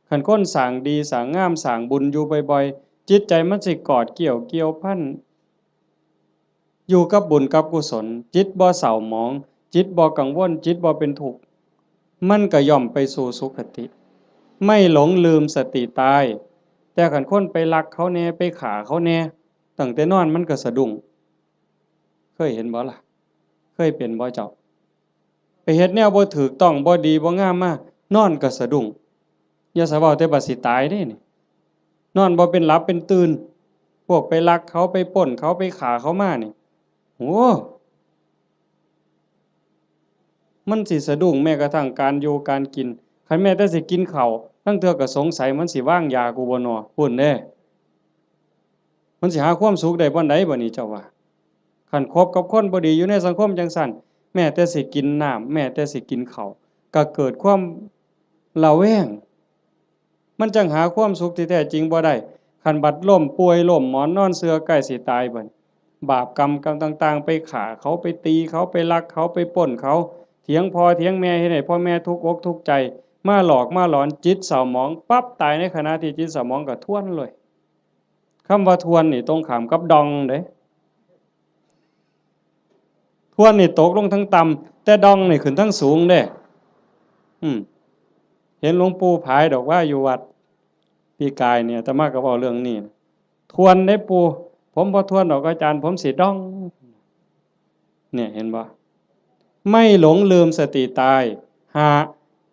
คันคนสร้างดีสร้างงามสร้างบุญอยู่บ่อยๆ จิตใจมันสิกอดเกี่ยวเกี่ยวพัน อยู่กับบุญกับกุศล จิตบ่เศร้าหมอง จิตบ่กังวล จิตบ่เป็นทุกข์ มันก็ย่อมไปสู่สุคติ ไม่หลงลืมสติตาย แต่คันคนไปลักเขาแหน่ ไปฆ่าเขาแหน่ ตั้งแต่นอนมันก็สะดุ้ง เคยเห็นบ่ล่ะ เคยเป็นบ่เจ้า ไปเฮ็ดแนวบ่ถูกต้อง บ่ดี บ่งามมา นอนก็สะดุ้ง อย่าสะเว้าแต่บัดสิตายเด้นี่ นอนบ่เป็นหลับเป็นตื่น พวกไปลักเขา ไปปล้นเขา ไปฆ่าเขามานี่ โอ้ มันสิสะดุ้งแม้กระทั่งการอยู่การกิน คันแม้แต่สิกินข้าว ลางเทื่อก็สงสัยมันสิวางยากูบ่น้อ พู้นเด้ มันสิหาความสุขได้บ่อนใดบ่นี่เจ้าว่า คันคบกับคนบ่ดีอยู่ในสังคมจั่งซั้น แม้แต่สิกินน้ำ แม้แต่สิกินข้าว ก็เกิดความระแวง มันจั่งหาความสุขที่แท้จริงบ่ได้ คันบัดล้มป่วยล้มหมอนนอนเสื่อใกล้สิตายบัด บาปกรรมกรรมต่างๆ ไปฆ่าเขา ไปตีเขา ไปลักเขา ไปปล้นเขา เถียงพ่อเถียงแม่ เฮ็ดให้พ่อแม่ทุกข์อกทุกข์ใจ มาหลอกมาหลอน จิตเศร้าหมองปั๊บ ตายในขณะที่จิตเศร้าหมองก็ทวนเลย คำว่าทวนนี่ตรงข้ามกับด่องเด้ ทวนนี่ตกลงทางต่ำ แต่ด่องนี่ขึ้นทางสูงเด้ อืม เห็นหลวงปู่ผายดอกว่าอยู่วัด ปีกายเนี่ย อาตมาก็เว้าเรื่องนี้ ทวนเด้ปู่ ผมบ่ทวนดอกอาจารย์ ผมสิด่อง เนี่ย เห็นบ่ ไม่หลงลืมสติตาย ห้า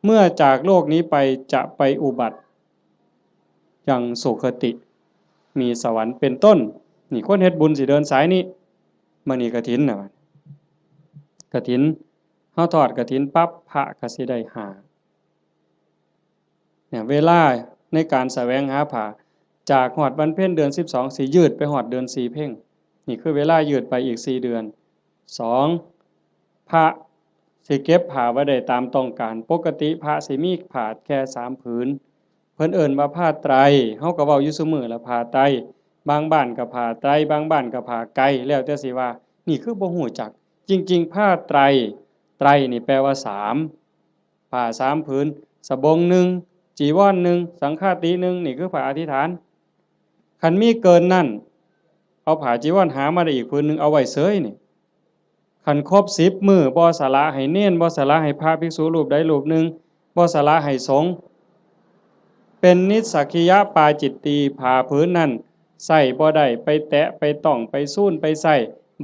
เมื่อจากโลกนี้ไปจะไปอุบัติยังสุคติ มีสวรรค์เป็นต้น นี่คนเฮ็ดบุญสิเดินสายนี้ มื้อนี้กฐินน่ะ กฐิน เฮาทอดกฐินปั๊บ พระก็สิได้ห้า เนี่ย เวลาในการแสวงหาผ้า จากฮอดวันเพ็ญเดือนสิบสอง สิยืดไปฮอดเดือนสี่เพ็ญ นี่คือเวลายืดไปอีกสี่เดือน สอง พระสิเก็บผ้าไว้ได้ตามต้องการ ปกติพระสิมีผ้าแค่สามผืน เพิ่นเอิ้นว่าผ้าไตร เฮาก็เว้าอยู่ซุมื้อละ ผ้าไตร บางบ้านก็ผ้าไตร บางบ้านก็ผ้าไก แล้วแต่สิว่า นี่คือบ่ฮู้จัก จริงๆ ผ้าไตร ไตรนี่แปลว่าสาม ผ้าสามผืน สบงหนึ่ง จีวรหนึ่ง สังฆาติหนึ่ง นี่คือผ้าอธิษฐาน คันมีเกินนั้น เอาผ้าจีวรหามาได้อีกผืนหนึ่ง เอาไว้เสยนี่ คันครบสิบมื้อ บ่สละให้เณร บ่สละให้พระภิกษุรูปใดรูปหนึ่ง บ่สละให้สงฆ์ เป็นนิสสักขิยปาจิตตี ผ้าผืนนั้นใส่บ่ได้ ไปแตะ ไปต้อง ไปซูน ไปใส่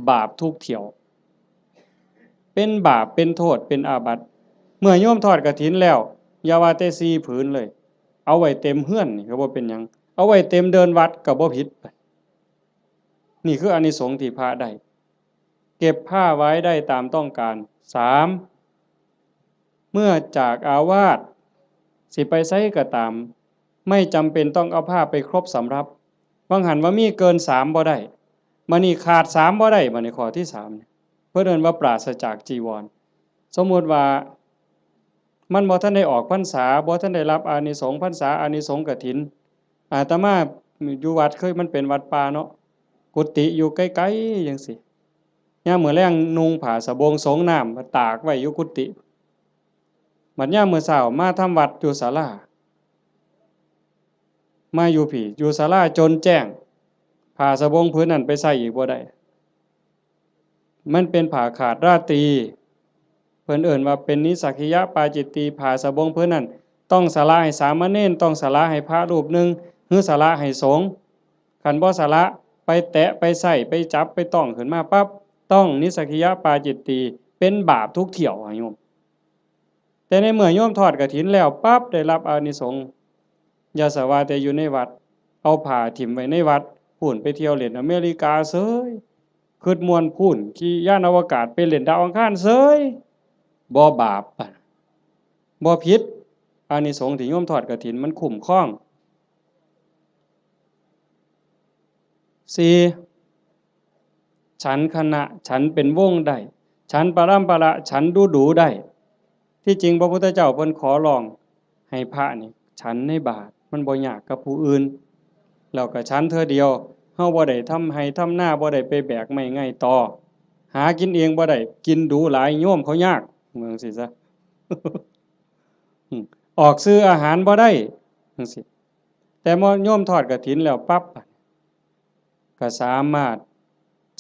บาปทุกเที่ยว เป็นบาป เป็นโทษ เป็นอาบัติ เมื่อโยมทอดกฐินแล้ว อย่าว่าแต่สี่ผืนเลย เอาไว้เต็มเฮือนนี่ก็บ่เป็นหยัง เอาไว้เต็มเดินวัดก็บ่ผิด นี่คืออานิสงส์ที่พระได้ เก็บผ้าไว้ได้ตามต้องการ สาม เมื่อจากอาวาส สิไปไสก็ตาม ไม่จำเป็นต้องเอาผ้าไปครบสำรับ บางหันว่ามีเกินสามบ่ได้ บัดนี้ขาดสามบ่ได้ บัดนี้ข้อที่สามเนี่ย เพิ่นเอิ้นว่าปราศจากจีวร สมมุติว่า มันบ่ทันได้ออกพรรษา บ่ทันได้รับอานิสงส์พรรษา อานิสงส์กฐิน อาตมาอยู่วัด เคยมันเป็นวัดป่าเนาะ กุฏิอยู่ไกลๆจั่งซี้ ยามมื้อแลงนุ่งผ้าสบงสงน้ำมาตากไว้อยู่กุฏิ บัดยามมื้อเช้ามาทำวัดอยู่ศาลา มาอยู่พี้ อยู่ศาลาจนแจ้ง ผ้าสบงผืนนั้นไปใส่อีกบ่ได้ มันเป็นผ้าขาดราตรี เพิ่นเอิ้นว่าเป็นนิสสักขิยปาจิตตี ผ้าสบงผืนนั้น ต้องสละให้สามเณร ต้องสละให้พระรูปหนึ่ง หรือสละให้สงฆ์ คันบ่สละ ไปแตะ ไปใส่ ไปจับ ไปต้องขึ้นมาปั๊บ ต้องนิสสักขิยปาจิตตี เป็นบาปทุกเที่ยวอะโยม แต่ในเมื่อโยมทอดกฐินแล้วปั๊บ ได้รับอานิสงส์ อย่าสะว่าแต่อยู่ในวัด เอาผ้าถิ่มไว้ในวัด พู้นไปเที่ยวเล่นอเมริกาเสย คิดม่วนพู้น ขี่ยานอวกาศไปเล่นดาวอังคารเสย บ่บาป บ่ผิด อานิสงส์ที่โยมทอดกฐินมันคุ้มครอง สี่ ฉันคณะ ฉันเป็นวงได้ ฉันปรัมปรา ฉันดูดูได้ ที่จริงพระพุทธเจ้าเพิ่นขอร้องให้พระนี่ฉันในบาตร มันบ่ยากกับผู้อื่น แล้วก็ฉันเทื่อเดียว เฮาบ่ได้ทำไฮ่ทำนา บ่ได้ไปแบกไม้ไงตอ หากินเองบ่ได้ กินดูหลายโยมเขายาก ว่าจั่งซี้ซะ อืม ออกซื้ออาหารบ่ได้ จั่งซี้ แต่พอโยมทอดกฐินแล้วปั๊บ ก็สามารถ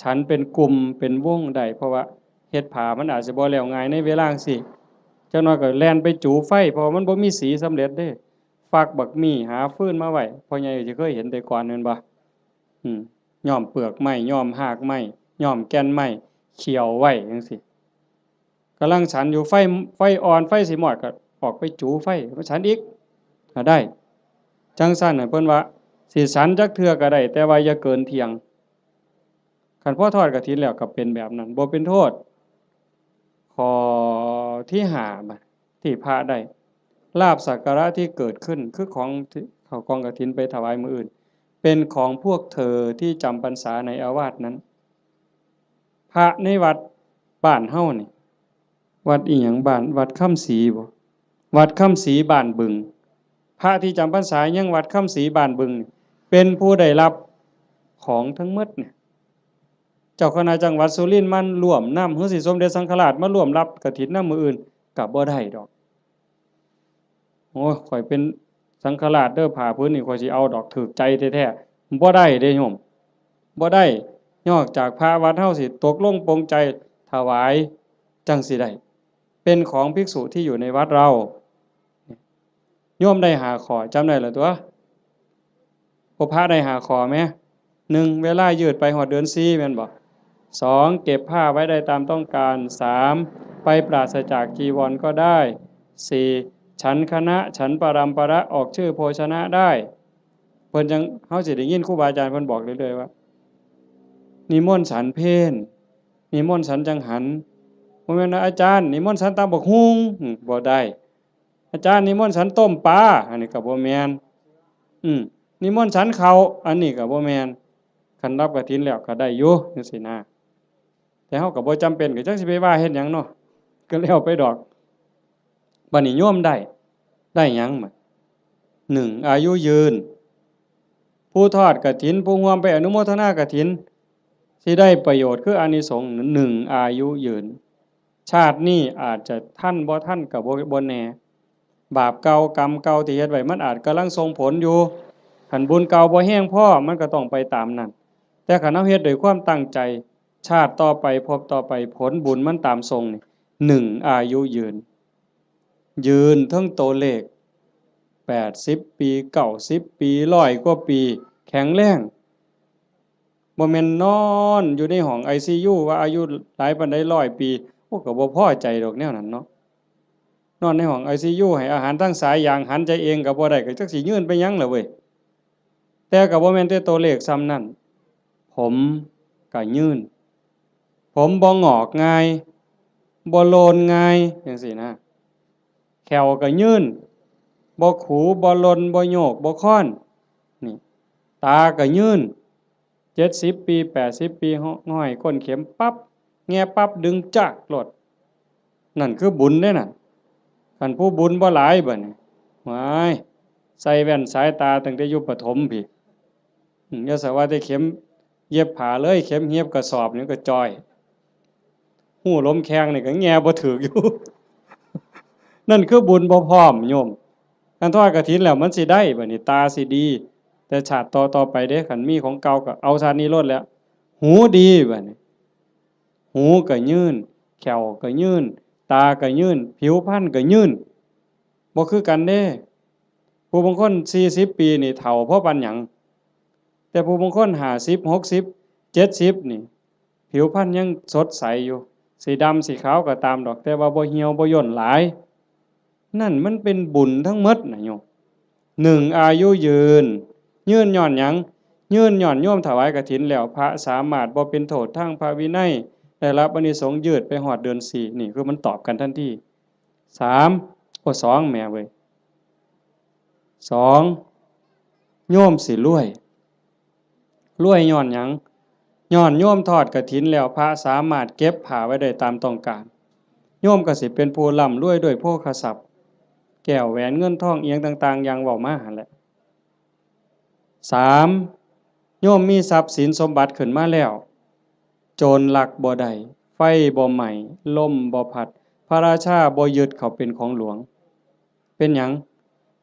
ฉันเป็นกลุ่มเป็นวงได้ เพราะว่าเฮ็ดผ้ามันอาจสิบ่แล้วง่ายในเวลาจั่งซี้ จักหน่อยก็แล่นไปจูไฟ เพราะว่ามันบ่มีสีสำเร็จเด้ ฟักบักมี่ หาฟืนมาไว้ พ่อใหญ่สิเคยเห็นแต่ก่อนแม่นบ่ อืม ย้อมเปลือกไม้ ย้อมฮากไม้ ย้อมแก่นไม้ เคี่ยวไว้จั่งซี้ กำลังฉันอยู่ ไฟ ไฟอ่อน ไฟสิมอด ก็ออกไปจูไฟมาฉันอีก ก็ได้ จั่งซั้นน่ะ เพิ่นว่าสิฉันจักเทื่อก็ได้ แต่ว่าอย่าเกินเที่ยง คันพอทอดกฐินแล้วก็เป็นแบบนั้น บ่เป็นโทษ ข้อที่ห้า บัด ที่พระได้ ลาภสักการะที่เกิดขึ้น คือของที่เข้ากองกฐินไปถวายมื้ออื่น เป็นของพวกเธอที่จำพรรษาในอาวาสนั้น พระในวัดบ้านเฮานี่ วัดอิหยัง บ้าน วัดคำศรีบ่ วัดคำศรีบ้านบึง พระที่จำพรรษายังวัดคำศรีบ้านบึงนี่ เป็นผู้ได้รับของทั้งหมดเนี่ย เจ้าคณะจังหวัดสุรินทร์มาร่วมนำ หรือสิสมเด็จสังฆราชมาร่วมรับกฐินนำมื้ออื่น ก็บ่ได้ดอก โอ้ย ข้อยเป็นสังฆราชเด้อ ผ้าผืนนี้ข้อยสิเอาดอก ถูกใจแท้ๆ บ่ได้เด้โยม บ่ได้ นอกจากพระวัดเฮาสิตกลงปลงใจถวาย จั่งสิได้ เป็นของภิกษุที่อยู่ในวัดเรา โยมได้ห้าข้อ จำได้แล้วตั๊ว พวกพระได้ห้าข้อแหม หนึ่ง เวลายืดไปฮอดเดือนสี่ แม่นบ่ สอง เก็บผ้าไว้ได้ตามต้องการ สาม ไปปราศจากจีวรก็ได้ สี่ ฉันคณะ ฉันปรัมประ ออกชื่อโภชนะได้ เพิ่นจั่ง เฮาสิได้ยินครูบาอาจารย์เพิ่นบอกเรื่อยๆว่า นิมนต์ฉันเพล นิมนต์ฉันจังหัน บ่แม่นว่า อาจารย์ นิมนต์ฉันตำบักหุ่ง อืม บ่ได้ อาจารย์นิมนต์ฉันต้มปลา อันนี้ก็บ่แม่น อืม นิมนต์ฉันข้าว อันนี้ก็บ่แม่น คันรับกฐินแล้วก็ได้อยู่จั่งซี้นะ แต่เฮาก็บ่จำเป็น ก็จักสิไปว่าเฮ็ดหยังเนาะ ก็แล้วไปดอก บัดนี้โยมได้ ได้หยังบัด หนึ่ง อายุยืน ผู้ทอดกฐิน ผู้ร่วมไปอนุโมทนากฐิน สิได้ประโยชน์คืออานิสงส์ หนึ่ง อายุยืน ชาตินี้อาจจะทันบ่ทันก็บ่ บ่แน่ บาปเก่ากรรมเก่าที่เฮ็ดไว้มันอาจกำลังส่งผลอยู่ คันบุญเก่าบ่แฮงพอมันก็ต้องไปตามนั้น แต่คันเฮาเฮ็ดด้วยความตั้งใจ ชาติต่อไปภพต่อไปผลบุญมันตามส่งนี่ หนึ่ง อายุยืน ยืนเทิงตัวเลข แปดสิบปี เก้าสิบปี ร้อยกว่าปี แข็งแรง บ่แม่นนอนอยู่ในห้องไอซียู ว่าอายุหลายปานใด ร้อยปี โอ้ ก็บ่พอใจดอกแนวนั้นเนาะ นอนในห้องไอซียู ให้อาหารทางสายยาง หันใจเองก็บ่ได้ ก็จักสิยืนไปหยังล่ะเว้ย แต่ก็บ่แม่นแต่ตัวเลขส่ำนั้น ผมก็ยืน ผมบ่งอกง่าย บ่โลนง่าย จั่งซี้นะ แข้วก็ยืน บ่ขู บ่หล่น บ่โยก บ่คอน นี่ ตาก็ยืน เจ็ดสิบปี แปดสิบปี ห้อยก้นเข็มปั๊บ แงะปั๊บ ดึงจากโลด นั่นคือบุญเด้นั่น คันผู้บุญบ่หลายบัดนี้ ว้าย ใส่แว่นสายตาตั้งแต่อยู่ประถมพี้ อืม อย่าสะว่าแต่เข็มเย็บผ้าเลย เข็มเย็บกระสอบนี่ก็จ่อย ฮู้ลมแข้งนี่ก็แงะบ่ถืกอยู่ นั่นคือบุญบ่พร้อมโยม คันทอดกฐินแล้วมันสิได้บัดนี้ ตาสิดี แต่ชาติต่อๆไปเด้ คันมีของเก่าก็เอาชาตินี้โลดแหล้ว หูดีบัดนี้ หูก็ยืน แข้วก็ยืน ตาก็ยืน ผิวพรรณก็ยืน บ่คือกันเด้ ผู้บางคนสี่สิบปีนี่เฒ่าพอปานหยัง แต่ผู้บางคนห้าสิบ หกสิบ เจ็ดสิบนี่ ผิวพรรณยังสดใสอยู่ สิดำสิขาวก็ตามดอก แต่ว่าบ่เหี่ยวบ่ย่นหลาย นั่นมันเป็นบุญทั้งหมดนะโยม หนึ่ง อายุยืน ยืนย้อนหยัง ยืนย้อนโยมถวายกฐินแล้ว พระสามารถบ่เป็นโทษทางพระวินัย ได้รับอานิสงส์ยืดไปฮอดเดือนสี่ นี่คือมันตอบกันทันที สาม โอ้ สอง แหมเว้ย สอง โยมสิรวย รวยย้อนหยัง ย้อนโยมทอดกฐินแล้ว พระสามารถเก็บผ้าไว้ได้ตามต้องการ โยมก็สิเป็นผู้ร่ำรวยด้วยโภคทรัพย์ แก้วแหวนเงินทองอิหยังต่างๆ อย่างเว้ามาหั่นแหละ สาม โยมมีทรัพย์สินสมบัติขึ้นมาแล้ว โจรลักบ่ได้ ไฟบ่ไหม้ ลมบ่พัด พระราชาบ่ยึดเขาเป็นของหลวง เป็นหยัง?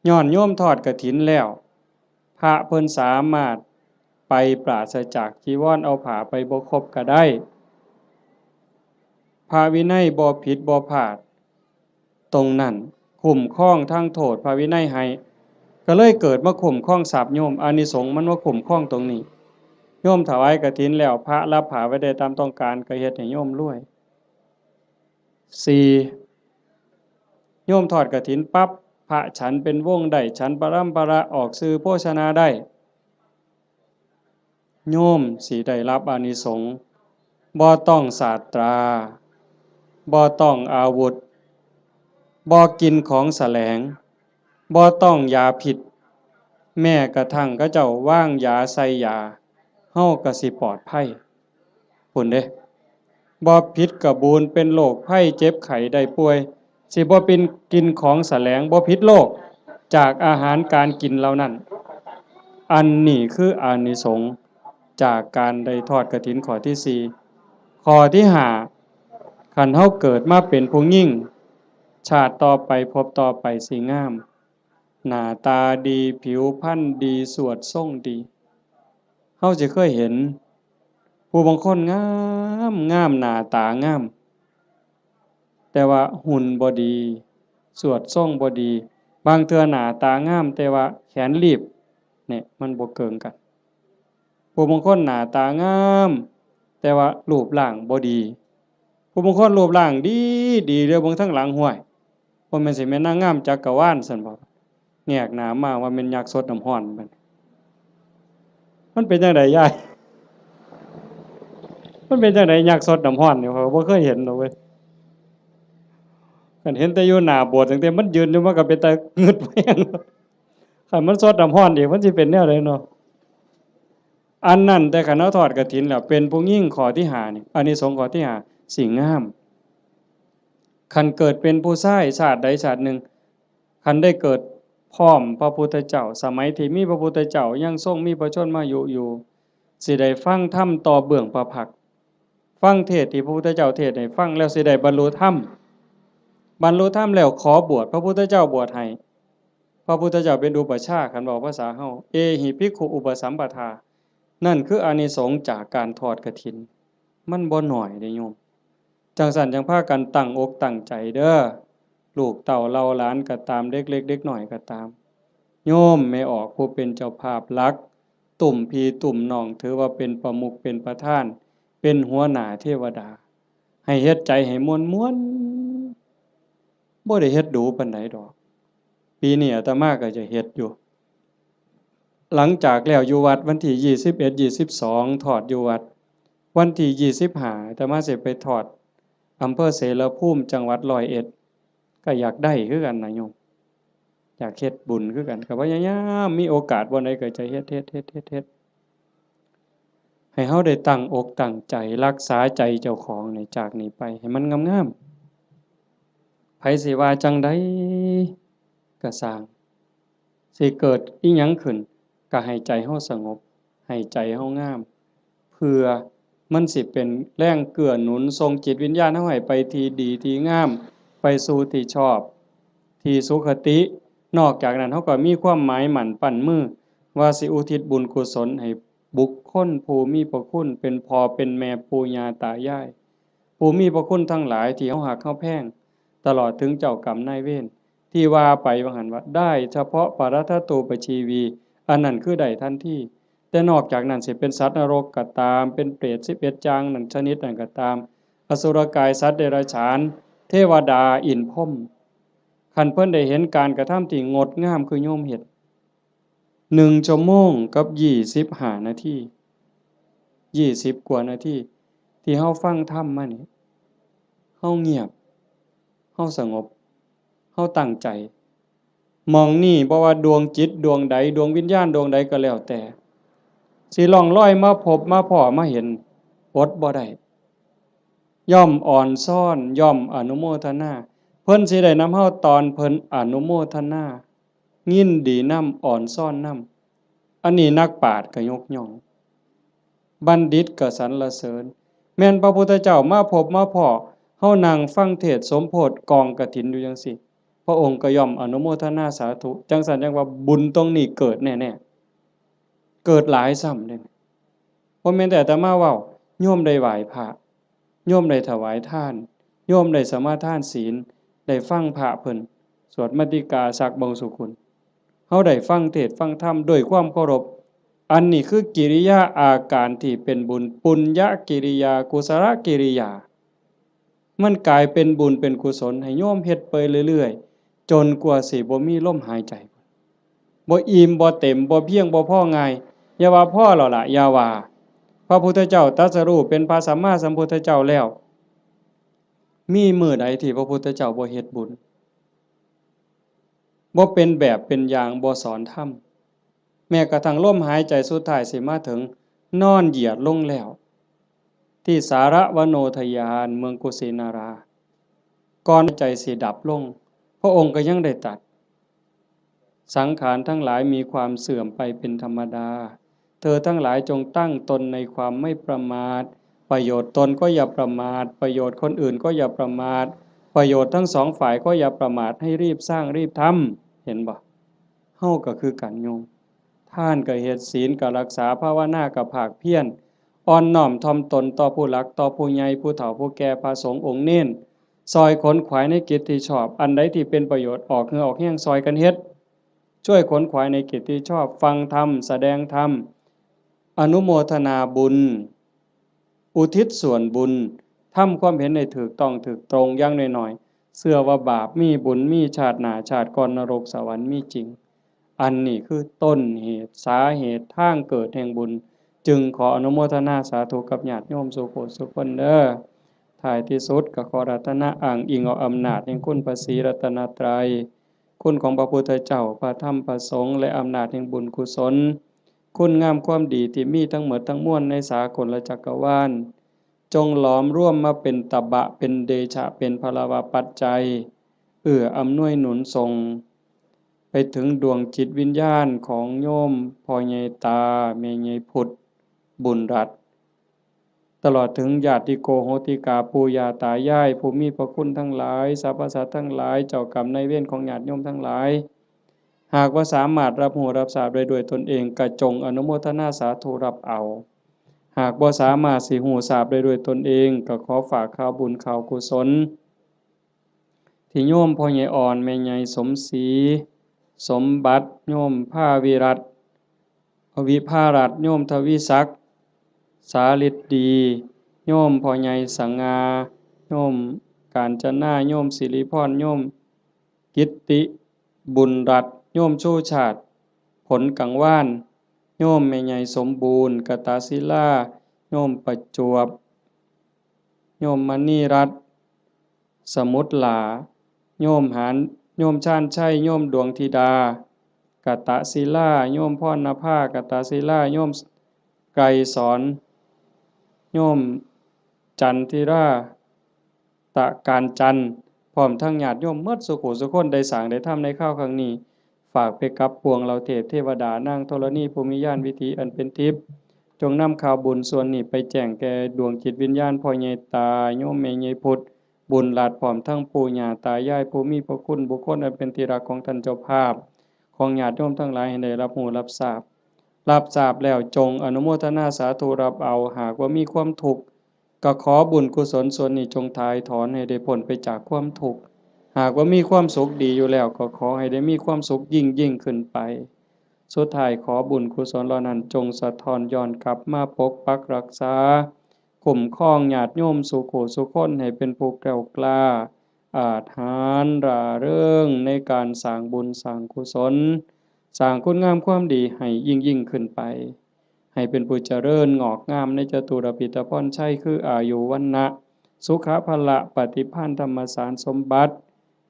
ย้อนโยมทอดกฐินแล้ว พระเพิ่นสามารถไปปราศจากจีวร เอาผ้าไปบ่ครบก็ได้ พระวินัยบ่ผิดบ่พลาด ตรงนั้นคุ้มครองทั้งโทษพระวินัยให้ ก็เลยเกิดมาคุ้มครองทรัพย์โยม อานิสงส์มันมาคุ้มครองตรงนี้ โยมถวายกฐินแล้ว พระรับผ้าไว้ได้ตามต้องการ ก็เฮ็ดให้โยมรวย สี่ โยมทอดกฐินปั๊บ พระฉันเป็นวงได้ ฉันปรำปรา ออกสื่อโภชนาได้ โยมสิได้รับอานิสงส์ บ่ต้องสาตรา บ่ต้องอาวุธ บ่กินของแสลง บ่ต้องยาพิษ แม้กระทั่งเขาเจ้าวางยาใส่ยา เฮาก็สิปลอดภัย พู้นเด้ บ่ผิดกะบูน เป็นโรคภัยเจ็บไข้ได้ป่วย สิบ่เป็นกินของแสลง บ่ผิดโรคจากอาหารการกินเหล่านั้น อันนี้คืออานิสงส์จากการได้ทอดกฐินข้อที่สี่ ข้อที่ห้า คันเฮาเกิดมาเป็นผู้หญิง ชาติต่อไปภพต่อไปสิงาม หน้าตาดี ผิวพรรณดี สวดทรงดี เฮาสิเคยเห็น ผู้บางคนงามงาม หน้าตางาม แต่ว่าหุ่นบ่ดี สวดทรงบ่ดี บางเทื่อหน้าตางาม แต่ว่าแขนลีบ เนี่ย มันบ่เกิ่งกัน ผู้บางคนหน้าตางาม แต่ว่ารูปร่างบ่ดี ผู้บางคนรูปร่างดีดี เดียวเบิ่งทางหลัง ห้วย บ่แม่นสิแม่นนางงามจักรวาลซั่นบ่ แงกหน้ามาว่าแม่นยักษ์ซดน้ำร้อนบัดนี้ มันเป็นจั่งใดยาย มันเป็นจั่งใดยักษ์ซดน้ำร้อนนี่ ข้อยก็บ่เคยเห็นดอกเว้ย คันเห็นแต่อยู่หน้าโบสถ์ ตั้งแต่มันยืนอยู่ มันก็เป็นตางึดแฮง คันมันซดน้ำร้อนอีก มันสิเป็นแนวใดเนาะ อันนั้นแต่คันเฮาทอดกฐินแล้ว เป็นผู้หญิงข้อที่ห้านี่ อานิสงส์ข้อที่ห้า สิงาม คันเกิดเป็นผู้ชายชาติใดชาติหนึ่ง คันได้เกิดพร้อมพระพุทธเจ้า สมัยที่มีพระพุทธเจ้ายังทรงมีพระชนมายุอยู่ สิได้ฟังธรรมต่อเบื้องพระพักตร์ ฟังเทศน์ที่พระพุทธเจ้าเทศน์ให้ฟังแล้วสิได้บรรลุธรรม บรรลุธรรมแล้วขอบวช พระพุทธเจ้าบวชให้ พระพุทธเจ้าเป็นอุปัชฌาย์ คันเว้าภาษาเฮา เอหิภิกขุอุปสัมปทา นั่นคืออานิสงส์จากการทอดกฐิน มันบ่น้อยเด้โยม จั่งซั้นจั่งพากันตั้งอกตั้งใจเด้อ ลูกเต้าเหล่าหลานก็ตาม เด็กเล็กเด็กน้อยก็ตาม โยมแม่ออกผู้เป็นเจ้าภาพหลัก ตุ้มพี่ตุ้มน้อง ถือว่าเป็นประมุขเป็นประธาน เป็นหัวหน้าเทวดา ให้เฮ็ดใจให้ม่วนๆ บ่ได้เฮ็ดดูปานใดดอก ปีนี้อาตมาก็จะเฮ็ดอยู่ หลังจากแล้วอยู่วัดวันที่ยี่สิบเอ็ด ยี่สิบสอง ทอดอยู่วัด วันที่ยี่สิบห้า อาตมาสิไปทอดอำเภอเสรภูมิ จังหวัดร้อยเอ็ด ก็อยากได้คือกันนะโยม อยากเฮ็ดบุญคือกัน ก็พยายามมีโอกาสบ่อนใดก็จะเฮ็ด เฮ็ด เฮ็ด เฮ็ด เฮ็ด ให้เฮาได้ตั้งอกตั้งใจรักษาใจเจ้าของนี่ จากนี้ไปให้มันงามๆ ไผสิว่าจั่งใดก็ซ่าง สิเกิดอิหยังขึ้น ก็ให้ใจเฮาสงบ ให้ใจเฮางาม เพื่อมันสิเป็นแรงเกื้อหนุนส่งจิตวิญญาณเฮาให้ไปที่ดีที่งาม ไปสู่ที่ชอบ ที่สุคติ นอกจากนั้นเฮาก็มีความหมายมั่นปั้นมือ ว่าสิอุทิศบุญกุศลให้บุคคลผู้มีพระคุณ เป็นพ่อเป็นแม่ปู่ย่าตายาย ผู้มีพระคุณทั้งหลายที่เฮาฮักเฮาแพง ตลอดถึงเจ้ากรรมนายเวร ที่ว่าไปว่าหั่นว่า ได้เฉพาะปรัตถตูปชีวี อันนั้นคือได้ทันที แต่นอกจากนั้นสิเป็นสัตว์นรกก็ตาม เป็นเปรตสิบเอ็ดอย่างนั้นชนิดนั้นก็ตาม อสุรกาย สัตว์เดรัจฉาน เทวดา อินทร์พรหม คันเพิ่นได้เห็นการกระทำที่งดงามคือโยมเฮ็ด หนึ่งชั่วโมงกับยี่สิบห้านาที ยี่สิบกว่านาที ที่เฮาฟังธรรมมานี่ เฮาเงียบ เฮาสงบ เฮาตั้งใจ หม่องนี้บ่ว่าดวงจิตดวงใด ดวงวิญญาณดวงใดก็แล้วแต่ สิล่องลอยมาพบมาพ้อมาเห็น อดบ่ได้ ย่อมอ่อนซ้อน ย่อมอนุโมทนา เพิ่นสิได้นำเฮาตอนเพิ่นอนุโมทนา ยินดีนำ อ่อนซ้อนนำ อันนี้นักปราชญ์ก็ยกย่อง บัณฑิตก็สรรเสริญ แม่นพระพุทธเจ้ามาพบมาพ้อ เฮานั่งฟังเทศน์สมโภชกองกฐินอยู่จั่งซี้ พระองค์ก็ย่อมอนุโมทนาสาธุ จั่งซั้นจั่งว่าบุญตรงนี้เกิดแน่ๆ เกิดหลายซ้ำเด้ บ่แม่นแต่อาตมาเว้า โยมได้ไหว้พระ โยมได้ถวายทาน โยมได้สมาทานศีล ได้ฟังพระเพิ่นสวดมัตติกาสักเบิ่งสุคุณ เฮาได้ฟังเทศน์ฟังธรรมด้วยความเคารพ อันนี้คือกิริยาอาการที่เป็นบุญ ปุญญกิริยา กุศลกิริยา มันกลายเป็นบุญเป็นกุศลให้โยมเฮ็ดไปเรื่อยๆ จนกว่าสิบ่มีลมหายใจ บ่อิ่มบ่เต็ม บ่เพียงบ่พอง่าย อย่าว่าพอแล้วล่ะ อย่าว่า พระพุทธเจ้าตรัสรู้เป็นพระสัมมาสัมพุทธเจ้าแล้ว มีมื้อใดที่พระพุทธเจ้าบ่เฮ็ดบุญ บ่เป็นแบบเป็นอย่าง บ่สอนธรรม แม้กระทั่งลมหายใจสุดท้ายสิมาถึง นอนเหยียดลงแล้ว ที่สารวโนทยาน เมืองกุสินารา ก่อนใจสิดับลง พระองค์ก็ยังได้ตรัส สังขารทั้งหลายมีความเสื่อมไปเป็นธรรมดา เธอทั้งหลายจงตั้งตนในความไม่ประมาท ประโยชน์ตนก็อย่าประมาท ประโยชน์คนอื่นก็อย่าประมาท ประโยชน์ทั้งสองฝ่ายก็อย่าประมาท ให้รีบสร้างรีบทำ เห็นบ่ เฮาก็คือกันโยม ทานก็เฮ็ด ศีลก็รักษา ภาวนาก็ภาคเพียร อ่อนน้อมถ่อมตนต่อผู้หลัก ต่อผู้ใหญ่ ผู้เฒ่า ผู้แก่ พระสงฆ์องค์เณร ซ่อยขนขวายในกิจที่ชอบ อันใดที่เป็นประโยชน์ ออกเหงื่อออกแฮงซ่อยกันเฮ็ด ช่วยขนขวายในกิจที่ชอบ ฟังธรรม แสดงธรรม อนุโมทนาบุญ อุทิศส่วนบุญ ทำความเห็นให้ถูกต้องถูกตรง อย่างน้อยๆ เชื่อว่าบาปมีบุญมี ชาติหน้าชาติก่อน นรกสวรรค์มีจริง อันนี้คือต้นเหตุ สาเหตุ ทางเกิดแห่งบุญ จึงขออนุโมทนาสาธุกับญาติโยมสู่ผู้สู่คนเด้อ ท้ายที่สุดก็ขออาราธนาอ้างอิงเอาอำนาจแห่งคุณพระศรีรัตนตรัย คุณของพระพุทธเจ้า พระธรรม พระสงฆ์ และอำนาจแห่งบุญกุศล คุณงามความดีที่มีทั้งหมดทั้งมวลในสากลจักรวาล จงหลอมรวมมาเป็นตบะ เป็นเดชะ เป็นพลวปัจจัย เอื้ออำนวยหนุนส่ง ไปถึงดวงจิตวิญญาณของโยมพ่อใหญ่ตา แม่ใหญ่พุทธ บุญรัตน์ ตลอดถึงญาติโกโหติกา ปู่ย่าตายาย ผู้มีพระคุณทั้งหลาย สรรพสัตว์ทั้งหลาย เจ้ากรรมนายเวรของญาติโยมทั้งหลาย หากว่าสามารถรับรู้รับทราบได้ด้วยตนเอง ก็จงอนุโมทนาสาธุรับเอา หากบ่สามารถสิรู้ทราบได้ด้วยตนเอง ก็ขอฝากข่าวบุญข่าวกุศล ที่โยมพ่อใหญ่อ่อน แม่ใหญ่สมศรี สมบัติ โยมภาวิรัตน์ วิภารัตน์ โยมทวีศักดิ์ สาฤทธิ์ดี โยมพ่อใหญ่สง่า โยมกาญจนา โยมสิริพร โยมกิตติ บุญรัตน์ โยมชูชาติ ผลกังวาน โยมแม่ใหญ่สมบูรณ์ กตศิลา โยมประจวบ โยมมณีรัตน์ สมุทรหลา โยมหาน โยมชาญชัย โยมดวงธิดา กตศิลา โยมพรณภา กตศิลา โยมไกรสอน โยมจันทิรา ตะการจันทร์ พร้อมทั้งญาติโยมหมดสู่ผู้สู่คน ได้สร้างได้ทำในคราวครั้งนี้ ฝากไปกับปวงเหล่าเทพเทวดา นางธรณี ผู้มีญาณวิถีอันเป็นทิพย์ จงนำข่าวบุญส่วนนี้ไปแจ้งแก่ดวงจิตวิญญาณพ่อใหญ่ตา โยมแม่ใหญ่พุทธ บุญรัตน์ พร้อมทั้งปู่ย่าตายาย ผู้มีพระคุณ บุคคลอันเป็นที่รักของท่านเจ้าภาพ ของญาติโยมทั้งหลายให้ได้รับรู้รับทราบ รับทราบแล้วจงอนุโมทนาสาธุรับเอา หากว่ามีความทุกข์ ก็ขอบุญกุศลส่วนนี้จงถ่ายถอนให้ได้พ้นไปจากความทุกข์ หากว่ามีความสุขดีอยู่แล้ว ก็ขอให้ได้มีความสุขยิ่งยิ่งขึ้นไป สุดท้ายขอบุญกุศลเหล่านั้นจงสะท้อนย้อนกลับมาปกปักรักษา คุ้มครองญาติโยมสู่ผู้สู่คนให้เป็นผู้แกล้วกล้า อาจหาญร่าเริงในการสร้างบุญสร้างกุศล สร้างคุณงามความดีให้ยิ่งยิ่งขึ้นไป ให้เป็นผู้เจริญงอกงามในจตุรพิธพรชัย คืออายุ วรรณะ สุขะ พละ ปฏิภาณ ธรรมสารสมบัติ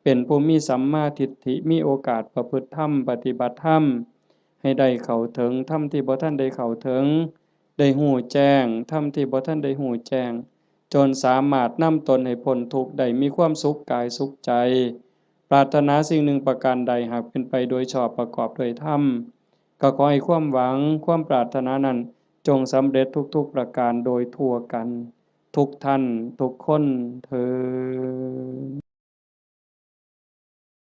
เป็นผู้มีสัมมาทิฏฐิ มีโอกาสประพฤติธรรม ปฏิบัติธรรม ให้ได้เข้าถึงธรรมที่บ่ทันได้เข้าถึง ได้ฮู้แจ้งธรรมที่บ่ทันได้ฮู้แจ้ง จนสามารถนำตนให้พ้นทุกข์ได้ มีความสุขกายสุขใจ ปรารถนาสิ่งหนึ่งประการใด หากเป็นไปโดยชอบประกอบด้วยธรรม ก็ขอให้ความหวังความปรารถนานั้น จงสำเร็จทุกๆประการโดยทั่วกัน ทุกท่านทุกคนเทอญ